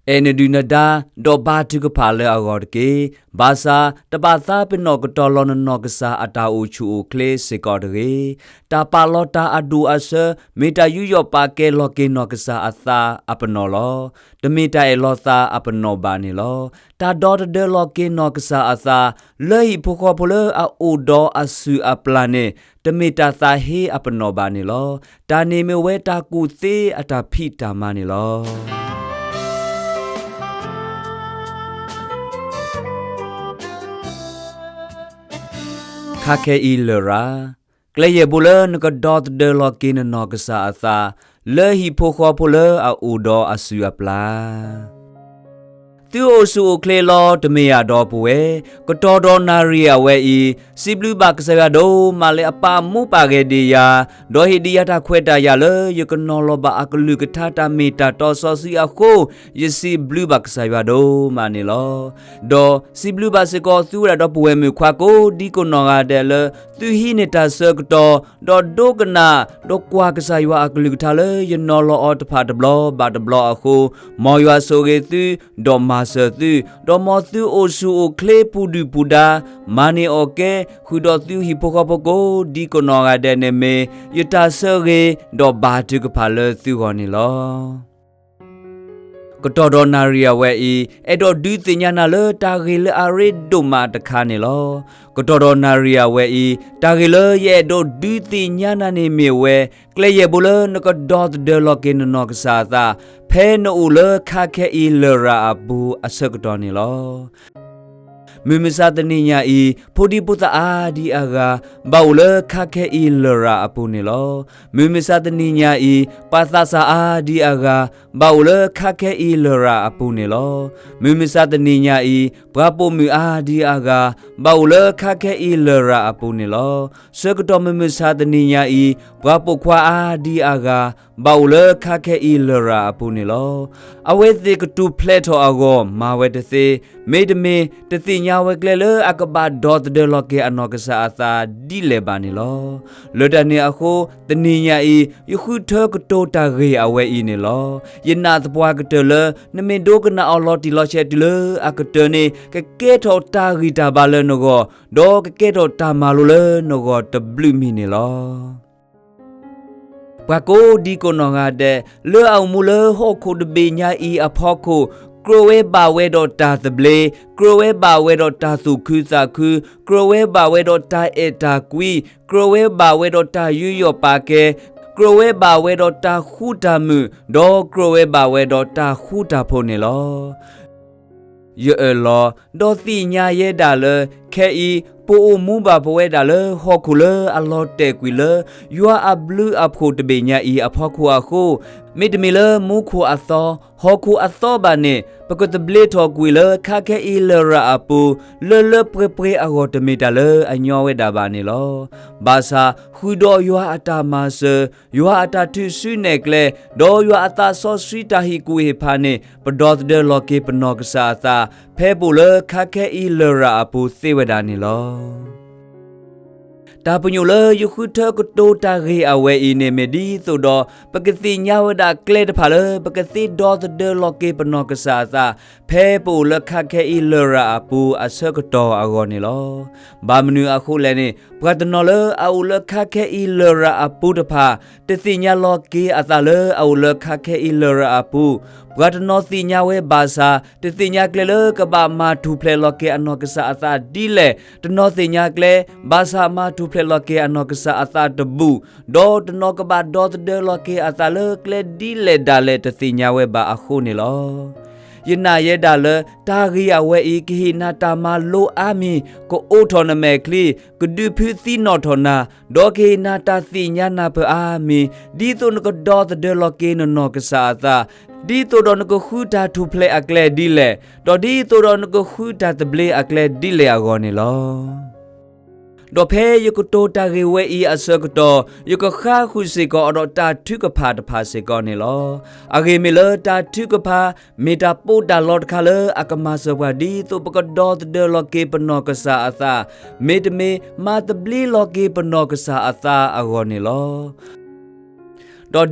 အဲၣ်နဒုၣ်နဒါ, ဒီးဘါထုကဖၣ်လၢအဂီၢ်တက့ၢ်. ဘၣ်ဆၣ်, တဘၣ်သးပ့ၤနီၣ်ကတီၢ်လီၤနနီၢ်ကစၢ်အတၢ်အိၣ်ဆူၣ်အိၣ်ချ့စ့ၢ်ကီးတဂ့ၤ. တၢ်ပာ်လီၤတၢ်အဒိၣ်အဆၢ, မ့ၢ်တၢ်ယူးယီၣ်ပာ်ကဲလီၤက့ၤနီၢ်ကစၢ်အသးအပနီၣ်လီၤ. တမ့ၢ်တၢ်အဲၣ်လီၤသးအပနီၣ်ဘၣ်န့ၣ်လီၤ. တၢ်ဒီသဒၢလီၤက့ၤနီၢ်ကစၢ်အသး, လၢဟံၣ်ဖိဃီဖိလၢအအိၣ်ဒီးအစုၣ်အပျၢ်န့ၣ်, တမ့ၢ်တၢ်သးဟ့အပနီၣ်ဘၣ်န့ၣ်လီၤ. တၢ်န့ၣ်မ့ၢ်ဝဲတၢ်ကူၣ်သ့အတၢ်ဖံးတၢ်မၤန့ၣ်လီၤ. ခါခဲအံၤလရာ်, ကျဲယဲၢ်ဘိလၢနကဒီသဒၢလီၤက့ၤနနီၢ်ကစၢ်အသး, လၢဟံၣ်ဖိဃီဖိလၢအအိၣ်ဒီးအစုၣ်အပျၢ် သုအိၣ်ဆူၣ်အိၣ်ချ့လီၤ တမ့ၢ်ယၤဒီပုၢ်ဝဲၢ်, ကတီၢ်ဒီးနၣ်ရံၣ်အဝဲအံၤ, စံးဘျုးဘၣ်ကစၢ်ယွၤဒိၣ်မးလၢအပာ်မူပာ်ဂဲၤဒံးယၤ, ဒီးဟ့ၣ်ဒံးယၤတၢ်ခွဲးတၢ်ယာ်လၢယကနီၤလီၤဘၣ်အကလုၢ်ကထါတၢ်မ့ၢ်တၢ်တီစီဆှံအဃိ, ယစံးဘျုးဘၣ်ကစၢ်ယွၤဒိၣ်မးန့ၣ်လီၤ. ဒီးစံးဘျုးဘၣ်စ့ၢ်ကီးသုဝဲဒၣ်ဒီပုၢ်ဝဲၢ်မုၣ်ခွါကိးဒံကိးနီၢ်ဂၤဒဲးလၢ သုဟံးန့ၢ်တၢ်ဆၢကတီၢ်, ဒီးဒိကနၣ်, ဒီးကွၢ်ကစၢ်ယွၤအကလုၢ်ကထါလၢယနီၤလီၤအီၤတဖၣ်တဘျီဘၣ်တဘျီအဃိ, မ်ယွၤဆိၣ်ဂ့ၤသု, ဒီးမၤစၢၤသု, ဒီးမ်သုအိၣ်ဆူၣ်အိၣ်ချ့ပူၤဒုၣ်ပူၤဒါ, မၤန့ၢ်အီၣ်ကဲ, ဃုာ်ဒီးသုဟံၣ်ဖိဃီဖိကိးဒံကိးနီၢ်ဂၤဒဲးန့ၣ်မ့ၢ်ယတၢ်ဆၢဂ့ၤ, ဒီးဘါထုကဖၣ်လၢသုဂီၢ်န့ၣ်လီၤ. ကတီၢ်ဒီးနၣ်ရံၣ်အဝဲအံၤ, အဲၣ်ဒိးဒုးသ့ၣ်ညါနၤလၢတၢ်ဂ့ၢ်လၢအရ့ဒိၣ်မးတခါန့ၣ်လီၤ. ကတီၢ်ဒီးနၣ်ရံၣ်အဝဲအံၤ, တၢ်ဂ့ၢ်လၢယအဲၣ်ဒိးဒုးသ့ၣ်ညါနၤန့ၣ်မ့ၢ်ဝဲ, ကျဲယဲၢ်ဘိလၢနကဒီသဒၢလီၤက့ၤနနီၢ်ကစၢ်အသး, ဖဲနအိၣ်လၢခါခဲအံၤလရာ်အပူၤအဆၢကတီၢ်န့ၣ်လီၤ. မုၢ်မဆါတနံၤညါအံၤ, ဖိဒံဖိသၣ်အါဒံအါဂၤ, ဘၣ်အိၣ်လၢခါခဲအံၤလရာ်အပူၤန့ၣ်လီၤ. မုၢ်မဆါတနံၤညါအံၤ, ပှၤသးစၢ်အါဒံအါဂၤ, ဘၣ်အိၣ်လၢခါခဲအံၤလရာ်အပူၤန့ၣ်လီၤ. မုၢ်မဆါတနံၤညါအံၤ, ပှၤပိာ်မုၣ်အါဒံအါဂၤ, ဘၣ်အိၣ်လၢခါခဲအံၤလရာ်အပူၤန့ၣ်လီၤ. ဆၢကတီၢ်မုၢ်မဆါတနံၤညါအံၤ, ပှၤပိာ်ခွါအါဒံအါဂၤ, ဘၣ်အိၣ်လၢခါခဲအံၤလရာ်အပူၤန့ၣ်လီၤ. အဝဲသ့ၣ်ကထူၣ်ဖျဲးထီၣ်အဂီၢ်မၤဝဲတသ့, မ့တမ့ၢ်, တသ့ၣ်ညါဝဲကျဲလၢအကဘၣ်ဒီသဒၢလီၤက့ၤအနီၢ်ကစၢ်အသးဒ်လဲၣ်ဘၣ်န့ၣ်လီၤ. လၢတၢ်န့ၣ်အဃိ, တနံၤညါအံၤ, ယဃုထၢကတိၤတၢ်ဂ့ၢ်အဝဲအံၤန့ၣ်လီၤ. ယနာ်သပှၢ်ကတၢၢ်လၢ, နမ့ၢ်ဒိကနၣ်အီၤလီၤတံၢ်လီၤဆဲးတုၤလၢအကတၢၢ်န့ၣ်, ကကဲထီၣ်တၢ်ဂံၢ်တၢ်ဘါလၢနဂီၢ်, ဒီးကကဲထီၣ်တၢ်မၤလိလၢနဂီၢ်တဘျုးမံၤန့ၣ်လီၤ. ပှၤကိးဒံကိးနီၢ်ဂၤဒဲး, လၢအအိၣ်မူလၢဟီၣ်ခိၣ်တဘ့ၣ်ညါအံၤအဖီခိၣ်, ကြၢးဝဲဘၣ်ဝဲဒီးတၢ်သဘျ့, ကြၢးဝဲဘၣ်ဝဲဒီးတၢ်သူၣ်ခုသးခု, ကြၢးဝဲဘၣ်ဝဲဒီးတၢ်အဲၣ်တၢ်ကွံ, ကြၢးဝဲဘၣ်ဝဲဒီးတၢ်ယူးယီၣ်ပာ်ကဲ, ကြၢးဝဲဘၣ်ဝဲဒီးတၢ်ဃူတၢ်မုာ်, ဒီးကြၢးဝဲဘၣ်ဝဲဒီးတၢ်ဃူတၢ်ဖိးန့ၣ်လီၤ. ယအၢၣ်လီၤ, ဒီးသ့ၣ်ညါယဲဒၣ်လၢ, ခဲအံၤ, ပအိၣ်မူဘၣ်ပဝဲဒၣ်လၢဟီၣ်ခိၣ်လၢအလီၤတဲာ်ကွံာ်လၢ, ယွၤအဘျုးအဖှိၣ်တဘ့ၣ်ညါအံၤအဖီခိၣ်အဃိ, မ့တမ့ၢ်လၢမူခိၣ်အသီ, ဟီၣ်ခိၣ်အသီဘၣ်န့ၣ်, ပကသဘျ့ထီၣ်ကွံာ်လၢခါခဲအံၤလရာ်အပူၤ, လၢလၢပှဲၤပှဲၤအဂီၢ်တမ့ၢ်တၢ်လၢအညီဝဲဒၣ်ဘၣ်န့ၣ်လီၤ. ဘၣ်ဆၣ်, ဃုာ်ဒီးယွၤအတၢ်မၤစၢၤ, ယွၤအတၢ်ထုးစုနဲၣ်ကျဲ, ဒီးယွၤအသးစီဆှံတၢ်ဟ့ၣ်ကူၣ်ဟ့ၣ်ဖးန့ၣ်, ပဒီသဒၢလီၤက့ၤပနီၢ်ကစၢ်အသး, ဖဲပအိၣ်လၢခါခဲအံၤလရာ်အပူၤသ့ဝဲဒၣ်န့ၣ်လီၤ. တၢ်ပညိၣ်လၢယဃုထၢကတိၤတၢ်ဂ့ၢ်အဝဲအံၤန့ၣ်မ့ၢ်ဒ်သိးဒီး, ပကသ့ၣ်ညါဝဲဒၣ်ကျဲတဖၣ်လၢပကသ့ဒီသဒၢလီၤက့ၤပနီၢ်ကစၢ်အသး, ဖဲပအိၣ်လၢခါခဲအံၤလရာ်အပူၤအဆၢကတီၢ်အဂီၢ်န့ၣ်လီၤ. ဘၣ်မနုၤအဃိလဲၣ်န့ၣ်, ပှၤတနီၤလၢအအိၣ်လၢခါခဲအံၤလရာ်အပူၤတဖၣ်, တသ့ၣ်ညါလီၤက့ၤအသးလၢအအိၣ်လၢခါခဲအံၤလရာ်အပူၤ, ပှၤတနီၤသ့ၣ်ညါဝဲဘၣ်ဆၣ်, တသ့ၣ်ညါကျဲလၢကဘၣ်မၤထူၣ်ဖျဲးလီၤက့ၤအနီၢ်ကစၢ်အသးဒ်လဲၣ်, တနီၤသ့ၣ်ညါကျဲ, ဘၣ်ဆၣ်မၤထူၣ်ဖျဲးလီၤက့ၤအနီၢ်ကစၢ်အသးတဘူၣ်, ဒီးတနီၤကဘၣ်ဒီသဒၢလီၤက့ၤအသးလၢကျဲဒ်လဲၣ်ဒၣ်လဲၣ်တသ့ၣ်ညါဝဲဘၣ်အဃိန့ၣ်လီၤ. ယနာ်ယဲဒၣ်လၢတၢ်ဂ့ၢ်အဝဲအံၤကဟ့ၣ်နၤတၢ်မၤလိအါမံၤ, ကအိးထီၣ်နမဲာ်ချံ, ကဒုးဖုးသံနီၣ်ထီၣ်နၤ, ဒီးကဟ့ၣ်နၤတၢ်သ့ၣ်ညါနၢ်ပၢၢ်အါမံၤ, ဒ်သိးနကဒီသဒၢလီၤက့ၤနနီၢ်ကစၢ်အသး, ဒ်သိးဒီးနကဃုတၢ်ထူၣ်ဖျဲးအကျဲဒ်လဲၣ်, ဒီးဒ်သိးဒီးနကဃုတၢ်သဘျ့အကျဲဒ်လဲၣ်အဂီၢ်န့ၣ်လီၤ. ဒီးဖဲယကတိၤတၢ်ဂ့ၢ်ဝဲအံၤအဆၢကတီၢ်, ယကဃါဃုာ်စ့ၢ်ကီးအီၤဒီးတၢ်ထုကဖၣ်တဖၣ်စ့ၢ်ကီးန့ၣ်လီၤ. အဂ့ၢ်မ့ၢ်လၢတၢ်ထုကဖၣ်, မ့ၢ်တၢ်ပီးတၢ်လီတခါလၢအကမၤစၢၤပှၤဒ်သိးပကဒီသဒၢလီၤက့ၤပနီၢ်ကစၢ်အသး, မ့တမ့ၢ်မၤသဘျ့လီၤက့ၤပနီၢ်ကစၢ်အသးအဂီၢ်န့ၣ်လီၤ.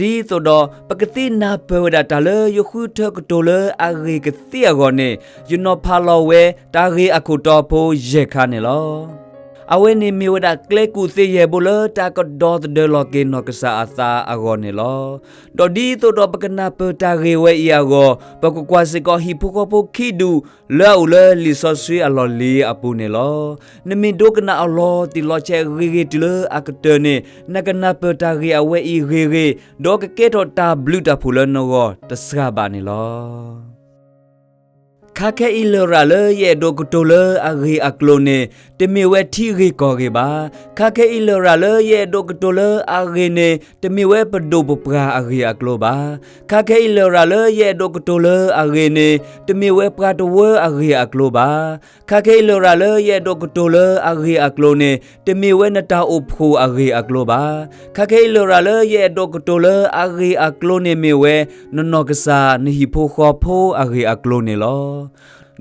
ဒီးဒ်သိးဒီး ပကသ့ၣ်နၢ်ပၢၢ်ဝဲဒၣ်တၢ်လၢယဃုထၢကတိၤလၢအဂ့ၤကသ့အဂီၢ်န့ၣ်, ယနီၤဖးလီၤဝဲတၢ်ဂ့ၢ်အခိၣ်တီဖိယဲၢ်ခါန့ၣ်လီၤ. အဝဲန့ၣ်မ့ၢ်ဝဲဒၣ်ကျဲကူၣ်သ့ယဲၢ်ဘိလၢတၢ်ကဒီသဒၢလီၤက့ၤနီၢ်ကစၢ်အသးအဂီၢ်န့ၣ်လီၤ. ဒီးဒ်သိးဒီးပကနၢ်ပၢၢ်တၢ်ဂ့ၢ်ဝဲအံၤအဂီၢ်, ပကကွၢ်စ့ၢ်ကီးဟံၣ်ဖိဃီဖိခံဒူၣ် လၢအအိၣ်လၢလံာ်စီဆှံအလီၢ်လံၤအပူၤန့ၣ်လီၤ. နမ့ၢ်ဒိကနၣ်အီၤလီၤတံၢ်လီၤဆဲးဂ့ၤဂ့ၤတုၤလၢအကတၢၢ်န့ၣ်, နကနၢ်ပၢၢ်တၢ်ဂ့ၢ်အဝဲအံၤဂ့ၤဂ့ၤ, ဒီးကကဲထီၣ်တၢ်ဘျုးတၢ်ဖှိၣ်လၢနဂီၢ်တစှၤဘၣ်န့ၣ်လီၤ. ခါခဲအံၤလရာ်လၢယအဲၣ်ဒိးကတိၤလၢအဂ့ၢ်အကျိၤန့ၣ်, တမ့ၢ်ဝဲထံဂ့ၢ်ကီၢ်ဂ့ၢ်ဘၣ်. ခါခဲအံၤလရာ်လၢယအဲၣ်ဒိးကတိၤလၢအဂ့ၢ်န့ၣ်, တမ့ၢ်ဝဲပဒိၣ်ပပှၢ်အဂ့ၢ်အကျိၤဘၣ်. ခါခဲအံၤလရာ်လၢယအဲၣ်ဒိးကတိၤလၢအဂ့ၢ်န့ၣ်, တမ့ၢ်ဝဲပှၤတဝၢအဂ့ၢ်အကျိၤဘၣ်. ခါခဲအံၤလရာ်လၢယအဲၣ်ဒိးကတိၤလၢအဂ့ၢ်အကျိၤန့ၣ်, တမ့ၢ်ဝဲနတၢ်အိၣ်ဖှိၣ်အဂ့ၢ်အကျိၤဘၣ်. ခါခဲအံၤလရာ်လၢယအဲၣ်ဒိးကတိၤလၢအဂ့ၢ်အကျိၤန့ၣ်မ့ၢ်ဝဲ, နနီၢ်ကစၢ်နဟံၣ်ဖိဃီဖိအဂ့ၢ်အကျိၤန့ၣ်လီၤ.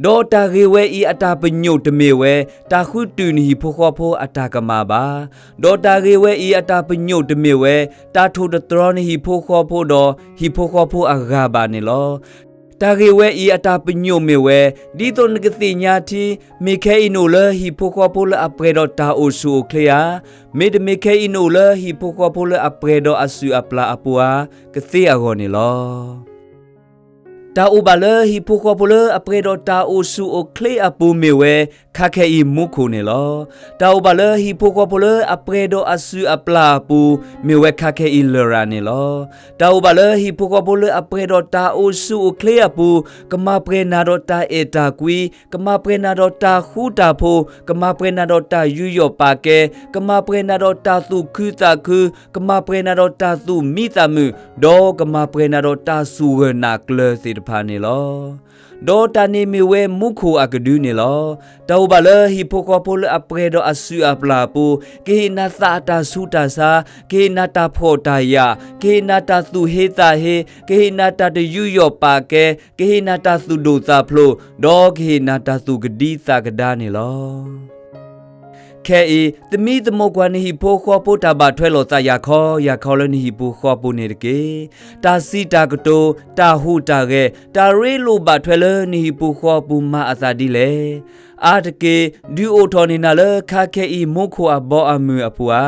ဒီးတၢ်ဂ့ၢ်ဝဲအံၤအတၢ်ပညိၣ်တမ့ၢ်ဝဲ, တၢ်ဃုတုာ်နဟံၣ်ဖိဃီဖိအတၢ်ကမၣ်ဘၣ်. ဒီးတၢ်ဂ့ၢ်ဝဲအံၤအတၢ်ပညိၣ်တမ့ၢ်ဝဲ, တၢ်ထိၣ်တတြီနဟံၣ်ဖိဃီဖိဒီးဟံၣ်ဖိဃီဖိအဂၤဘၣ်န့ၣ်လီၤ. တၢ်ဂ့ၢ်ဝဲအံၤအတၢ်ပညိၣ်မ့ၢ်ဝဲ, ဒ်သိးနကသ့ၣ်ညါထံ, မ့ၢ်ခဲအံၤနအိၣ်လၢဟံၣ်ဖိဃီဖိလၢအပှဲၤဒီးတၢ်အိၣ်ဆူၣ်အိၣ်ချ့ဧါ, မ့တမ့ၢ်ခဲအံၤနအိၣ်လၢဟံၣ်ဖိဃီဖိလၢအပှဲၤဒီးအစုၣ်အပျၢ်အပူၤဧါ, ကသ့အဂီၢ်န့ၣ်လီၤ. တၢ်အိၣ်ဘၣ်လၢဟံၣ်ဖိဃီဖိလၢအပှဲၤဒီးတၢ်အိၣ်ဆူၣ်အိၣ်ချ့အပူၤမ့ၢ်ဝဲ, ခါခဲအံၤမူခိၣ်န့ၣ်လီၤ. တၢ်အိၣ်ဘၣ်လၢဟံၣ်ဖိဃီဖိလၢအပှဲၤဒီးအစုၣ်အပျၢ်အပူၤ, မ့ၢ်ဝဲခါခဲအံၤလရာ်န့ၣ်လီၤ. တၢ်အိၣ်ဘၣ်လၢဟံၣ်ဖိဃီဖိလၢအပှဲၤဒီးတၢ်အိၣ်ဆူၣ်အိၣ်ချ့အပူၤ, ကမၤပှဲၤနၤဒီးတၢ်အဲၣ်တၢ်ကွံ, ကမၤပှဲၤနၤဒီးတၢ်ဃူတၢ်ဖိး, ကမၤပှဲၤနၤဒီးတၢ်ယူးယီၣ်ပာ်ကဲ, ကမၤပှဲၤနၤဒီးတၢ်သူၣ်ခုသးခု, ကမၤပှဲၤနၤဒီးတၢ်သူၣ်မံသးမုာ်, ဒီးကမၤပှဲၤနၤဒီးတၢ်စူၢ်ဂၢၢ်နာ်ကျၢၤသ့ၣ်တဖၣ်န့ၣ်လီၤ. ဒီးတၢ်န့ၣ်မ့ၢ်ဝဲမူခိၣ်အကဒုန့ၣ်လီၤ. တၢ်အိၣ်ဘၣ်လၢဟံၣ်ဖိဃီဖိလၢအပှဲၤဒီးအစုၣ်အပျၢ်အပူၤ, ကဟ့ၣ်နၤသးအတၢ်ဆူးတၢ်ဆါ, ကဟ့ၣ်နၤတၢ်ဖှီၣ်တၢ်ယာ်, ကဟ့ၣ်နၤတၢ်သူၣ်ဟ့သးဟ့, ကဟ့ၣ်နၤတၢ်တယူးယီၣ်ပာ်ကဲ, ကဟ့ၣ်နၤတၢ်သူၣ်ဒိၣ်သးဖျိး, ဒီးကဟ့ၣ်နၤတၢ်သူၣ်ကဒံသးကဒါန့ၣ်လီၤ. ခဲအံၤ, သမံသမိးကွၢ်နဟံၣ်ဖိဃီဖိတၢ်ဘၣ်ထွဲလိာ်သးယၤခီယၤခီလၢနဟံၣ်ဖိဃီဖိန့ၣ်တက့ၢ်. တၢ်စံးတၢ်ကတိၤ, တၢ်ဟူးတၢ်ဂဲၤ, တၢ်ရ့လိာ်ဘၣ်ထွဲလၢနဟံၣ်ဖိဃီဖိမၤအသးဒ်လဲၣ်. အါတက့ၢ်, ဒုးအိၣ်ထီၣ်န့ၢ်နၤလၢခါခဲအံၤမူခိၣ်အဘီအမုၢ်အပူၤဧါ,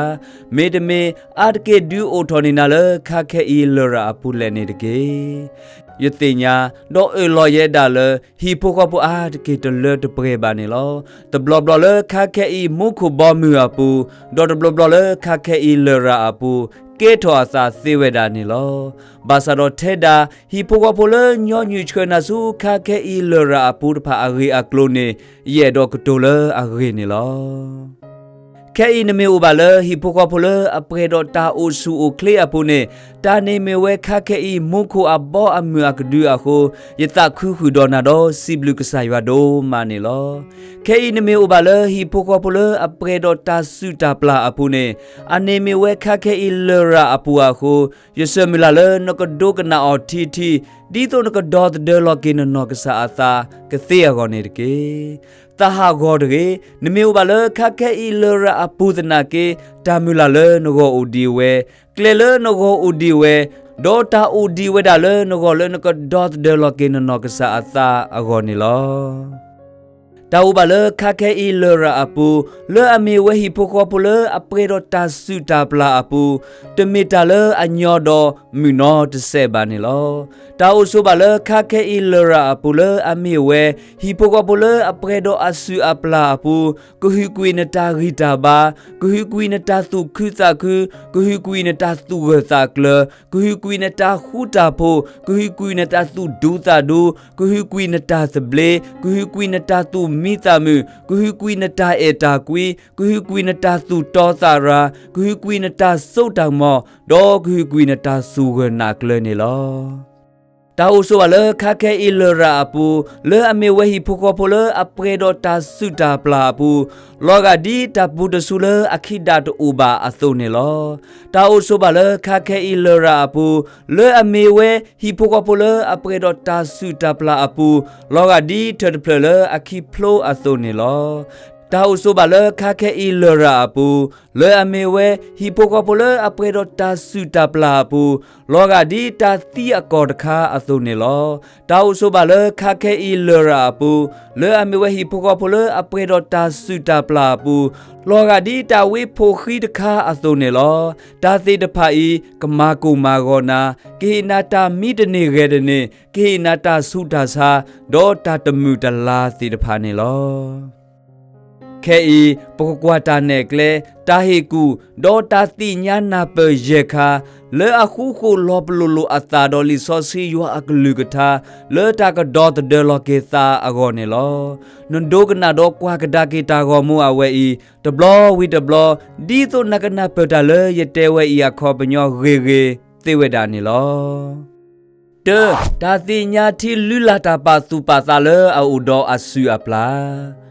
မ့တမ့ၢ်, အါတက့ၢ်ဒုးအိၣ်ထီၣ်န့ၢ်နၤလၢခါခဲအံၤလရာ်အပူၤလဲၣ်န့ၣ်တက့ၢ်. ယသ့ၣ်ညါ, ဒီးအၢၣ်လီၤယဲဒၣ်လၢ ဟံၣ်ဖိဃီဖိအါတက့ၢ်တလၢတပှဲၤဘၣ်န့ၣ်လီၤ. တဘျီဘျီလၢခါခဲအံၤမူခိၣ်ဘီမုၢ်အပူၤ, ဒီးတဘျီဘျီလၢခါခဲအံၤလရာ်အပူၤ, ကဲထီၣ်အသးသ့ဝဲဒၣ်န့ၣ်လီၤ. ဘၣ်ဆၣ်ဒီးထဲဒၣ် ဟံၣ်ဖိဃီဖိလၢညီနုၢ်ဆှၢနၤဆူခါခဲအံၤလရာ်အပူၤတဖၣ်အဂ့ၢ်အကျိၤန့ၣ်, ယအဲၣ်ဒိးကတိၤလၢအဂ့ၢ်န့ၣ်လီၤ. ခဲအံၤနမ့ၢ်အိၣ်ဘၣ်လၢဟံၣ်ဖိဃီဖိလၢအပှဲၤဒီးတၢ်အိၣ်ဆူၣ်အိၣ်ချ့အပူၤန့ၣ်, တၢ်န့ၣ်မ့ၢ်ဝဲခါခဲအံၤမူခိၣ်အဘီအမုၢ်အကဒုအဃိ, ယသးခုဃုာ်ဒီးနၤဒီးစံးဘျုးကစၢ်ယွၤဒိၣ်မးန့ၣ်လီၤ. ခဲအံၤနမ့ၢ်အိၣ်ဘၣ်လၢဟံၣ်ဖိဃီဖိလၢအပှဲၤဒီးတၢ်စုၣ်တၢ်ပျၢ်အပူၤန့ၣ်, အန့ၣ်မ့ၢ်ဝဲခါခဲအံၤလရာ်အပူၤအဃိ, ယဆၢမုၢ်လၢ်လၢနကဒိကနၣ်အီၤထံထံ, ဒ်သိးနကဒီသဒၢလီၤက့ၤနနီၢ်ကစၢ်အသးကသ့အဂီၢ်န့ၣ်တက့ၢ်. သးဟးဂီၤတဂ့ၤ, နမ့ၢ်အိၣ်ဘၣ်လၢခါခဲအံၤလရာ်အပူၤသနာ်က့, တၢ်မုၢ်လၢ်လၢနဂီၢ်အိၣ်ဒံးဝဲ, ကျဲလၢနဂီၢ်အိၣ်ဒံးဝဲ, ဒီးတၢ်အိၣ်ဒံးဝဲဒၣ်လၢနဂီၢ်လၢနကဒီသဒၢလီၤက့ၤနနီၢ်ကစၢ်အသးအဂီၢ်န့ၣ်လီၤ. တၢ်အိၣ်ဘၣ်လၢခါခဲအံၤလရာ်အပူၤ, လၢအမ့ၢ်ဝဲဟံၣ်ဖိဃီဖိလၢအပှဲၤဒီးတၢ်စုၣ်တၢ်ပျၢ်အပူၤ, တမ့ၢ်တၢ်လၢအညီဒီးမုာ်နီတစဲးဘၣ်န့ၣ်လီၤ. တၢ်အိၣ်ဆိးဘၣ်လၢခါခဲအံၤလရာ်အပူၤလၢအမ့ၢ်ဝဲ, ဟံၣ်ဖိဃီဖိလၢအပှဲၤဒီးအစုၣ်အပျၢ်အပူၤ, ကဟုကကွံာ်နတၢ်ဂံၢ်တၢ်ဘါ, ကဟုကကွံာ်နတၢ်သူၣ်ခုသးခု, ကဟုကကွံာ်နတၢ်သူၣ်ဂၢၢ်သးကျၢၤ, ကဟုကကွံာ်နတၢ်ဃူတၢ်ဖိး, ကဟုကကွံာ်နတၢ်သူၣ်ဒူသးဒူ, ကဟုကကွံာ်နတၢ်သဘျ့, ကဟုကကွံာ်နတၢ်သူၣ်မံသးမုာ်, ကဟုကကွံာ်နတၢ်အဲၣ်တၢ်ကွံ, ကဟုကကွံာ်နတၢ်သူၣ်တီသးရၤ, ကဟုကကွံာ်နတၢ်စိတၢ်ကမီၤ, ဒီးကဟုကကွံာ်နတၢ်စူၢ်ဂၢၢ်နာ်ကျၢၤန့ၣ်လီၤ. တၢ်အိၣ်ဆိးဘၣ်လၢခါခဲအံၤလရာ်အပူၤ, လၢအမ့ၢ်ဝဲဟံၣ်ဖိဃီဖိလၢအပှဲၤဒီးတၢ်စုၣ်တၢ်ပျၢ်အပူၤ, လီၤဂာ်ဒ်တၢ်ပူၤတစူၤလၢအခံဒၣ်တအိၣ်ဘၣ်အသိးန့ၣ်လီၤ. တၢ်အိၣ်ဆိးဘၣ်လၢခါခဲအံၤလရာ်အပူၤ, လၢအမ့ၢ်ဝဲဟံၣ်ဖိဃီဖိလၢအပှဲၤဒီးတၢ်စုၣ်တၢ်ပျၢ်အပူၤ, လီၤဂာ်ဒ်ထၢၣ်တဖျၢၣ်လၢအခံဖျိအသိးန့ၣ်လီၤ. တၢ်အိၣ်ဆိးဘၣ်လၢခါခဲအံၤလရာ်အပူၤ, လၢအမ့ၢ်ဝဲဟံၣ်ဖိဃီဖိလၢအပှဲၤဒီးတၢ်စုၣ်တၢ်ပျၢ်အပူၤ, လီၤဂာ်ဒ်တၢ်သံအကီၢ်တခါအသိးန့ၣ်လီၤ. တၢ်အိၣ်ဆိးဘၣ်လၢခါခဲအံၤလရာ်အပူၤ, လၢအမ့ၢ်ဝဲဟံၣ်ဖိဃီဖိလၢအပှဲၤဒီးတၢ်စုၣ်တၢ်ပျၢ်အပူၤ, လီၤဂာ်ဒ်တၢ်ဝ့ၢ်ဖှိၣ်ဃံတခါအသိးန့ၣ်လီၤ. တၢ်သ့ၣ်တဖၣ်အံၤ ကမၤကိၢ်မၤဂီၤနၤ, ကဟ့ၣ်နၤတၢ်မံတန့ၢ်ဂဲၤတန့ၢ်, ကဟ့ၣ်နၤတၢ်ဆူးတၢ်ဆါ, ဒီးတၢ်တမုာ်တလၤသ့ၣ်တဖၣ်န့ၣ်လီၤ. ခဲအံၤ ပကကွၢ်တၢ်နဲၣ်ကျဲ, တၢ်ဟ့ၣ်ကူၣ်, ဒီးတၢ်သ့ၣ်ညါနၢ်ပၢၢ်ယဲၢ်ခါ, လၢအဃူဃီၣ်လီၤပလိာ်လိာ်အသးဒီးလံာ်စီဆှံယွၤအကလုၢ်ကထါ, လၢတၢ်ကဒီသဒၢလီၤက့ၤသးအဂီၢ်န့ၣ်လီၤ. နဒိကနၣ်ဒီးကွၢ်ကဒါက့ၤတၢ်ဂီၤမူအဝဲအံၤ, တဘျီဝံၤတဘျီ, ဒ်သိးနကနၢ်ပၢၢ်တၢ်လၢယတဲဝဲအံၤအခီပညီဂ့ၤဂ့ၤသ့ဝဲဒၣ်န့ၣ်လီၤ. တၢ, တၢ်သ့ၣ်ညါထံလုၢ်လၢ်တၢ်ပာ်သူၣ်ပာ်သးလၢအအိၣ်ဒီးအစုၣ်အပျၢ်.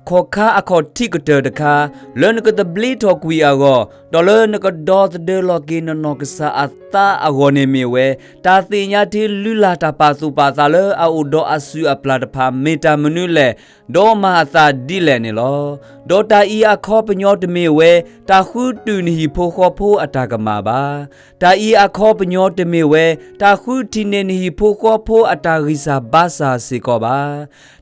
ခီၣ်ခါအခီၣ်ထံးကတၢၢ်တခါ, လၢနကသဘျ့ထီၣ်ကွံာ်အဂီၢ်, ဒီးလၢနကဒီသဒၢလီၤက့ၤနနီၢ်ကစၢ်အသးအဂီၢ်န့ၣ်မ့ၢ်ဝဲ, တၢ်သ့ၣ်ညါထံလုၢ်လၢ်တၢ်ပာ်သူၣ်ပာ်သးလၢအအိၣ်ဒီးအစုၣ်အပျၢ်တဖၣ် မ့ၢ်တၢ်မနုၤလဲၣ်, ဒီးမၤအသးဒ်လဲၣ်န့ၣ်လီၤ. ဒီးတၢ်အံၤအခီပညီတမ့ၢ်ဝဲ, တၢ်ဃုတုာ်နဟံၣ်ဖိဃီဖိအတၢ်ကမၣ်ဘၣ်. တၢ်အံၤအခီပညီတမ့ၢ်ဝဲ, တၢ်ဃုထံၣ်န့ၢ်နဟံၣ်ဖိဃီဖိအတၢ်ဂံၢ်စၢ်ဘါစၢ်စ့ၢ်ကီးဘၣ်.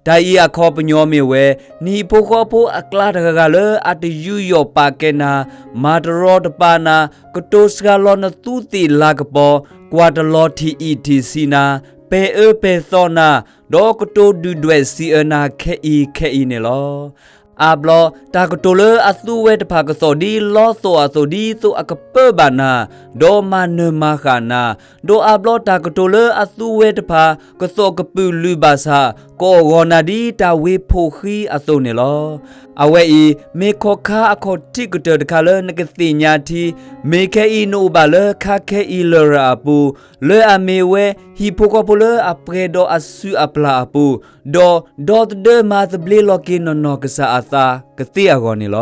တၢ်အံၤအခီပညီမ့ၢ်ဝဲ, နဟံၣ်ဖိဃီဖိအကျါတဂၤဂၤလၢအတယူးယီၣ်ပာ်ကဲနၤ, မၤတရီတပါနၤ, ကတိၤစှၤလီၤနသူသ့ၣ်လၤကပီၤ, ကွၢ်တလီၤထံၣ်အံၣ်ထံၣ်ဆံးနၤ, ပဲာ်အၢပဲာ်သီနၤ, ဒီးကတိၤဒုၣ်ဒွဲၣ်စံးအၢနၤခဲအံၤခဲအံၤန့ၣ်လီၤ. အါဘျီ တၢ်ကတိၤလၢအသူဝဲတဖၣ်ကသီၣ်ဒ်လီသီၣ်အသိး ဒ်သိးအကပၢဘၣ်နၤ, ဒီးမၤနၢၤမၤဃၣ်နၤ, ဒီးအါဘျီတၢ်ကတိၤလၢအသူဝဲတဖၣ် ကသီၣ်ကပုာ်လုၢ်ဘၣ်ဆၣ် ကအီၣ်ဂီၤနၤဒ်တၢ်ဝ့ၢ်ဖှိၣ်ဃံအသိးန့ၣ်လီၤ. အဝဲအံၤ မ့ၢ်ခီၣ်ခါအခီၣ်ထံးကတၢၢ်တခါလၢနကသ့ၣ်ညါထံ, မ့ၢ်ခဲအံၤနအိၣ်ဘၣ်လၢခါခဲအံၤလရာ်အပူၤ, လၢအမ့ၢ်ဝဲဟံၣ်ဖိဃီဖိလၢအပှဲၤဒီးအစုၣ်အပျၢ်အပူၤ, ဒီးဒီသဒၢမၤသဘျ့လီၤက့ၤနနီၢ်ကစၢ်အသးကသ့အဂီၢ်န့ၣ်လီ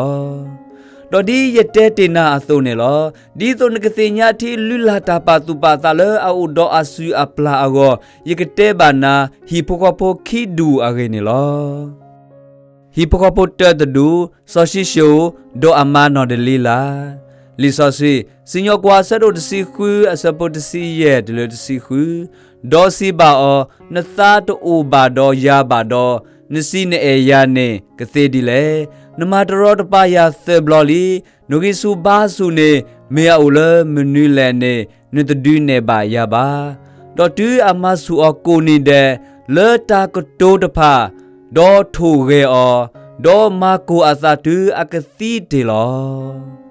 ၤ. ဒီးဒ်ယတဲတ့ၢ်နၤအသိးန့ၣ်လီၤ. ဒ်သိးနကသ့ၣ်ညါထံလုၢ်လၢ်တၢ်ပာ်သူၣ်ပာ်သးလၢအအိၣ်ဒီးအစုၣ်အပျၢ်အဂီၢ်, ယကတဲဘၣ်နၤ ဟံၣ်ဖိဃီဖိခံဒူၣ်အဂ့ၢ်န့ၣ်လီၤ. ဟံၣ်ဖိဃီဖိတၢတဒူၣ်, စီၤၡံၣ်ၡိၣ်, ဒီးအမါနီၢ်ဒလံလၤ. လံာ်စီဆှံ, စံၣ်ညီၣ်ကွီၢ်အဆၢဒိၣ်တဆံဃု အဆၢဖိတဆံယဲၢ်တုၤလၢတဆံဃု, ဒီးစံးဘၣ်အီၤ, နသးတအိၣ်ဘၣ်ဒီးယၤဘၣ်ဒီး, နစံးနအဲၣ်ယၤန့ၣ် ကသ့ဒ်လဲၣ်. နမၤတရီတပါယၤသၢဘျီလံ. နဂံၢ်ဆူၣ်ဘါဆူၣ်န့ၣ် မ့ၢ်အအိၣ်လၢမနုၤလဲၣ်န့ၣ် နတဒုးနဲၣ်ဘၣ်ယၤဘၣ်. ဒီးတုၤအမၤဆူၣ်အီၤကိးနံၤဒဲး လၢတၢ်ကတိၤတဖၣ်, ဒီးထိၣ်ဂဲၤအီၤ, ဒီးမၤကိၢ်အသးတုၤအကသံတ့ၢ်လီၤ.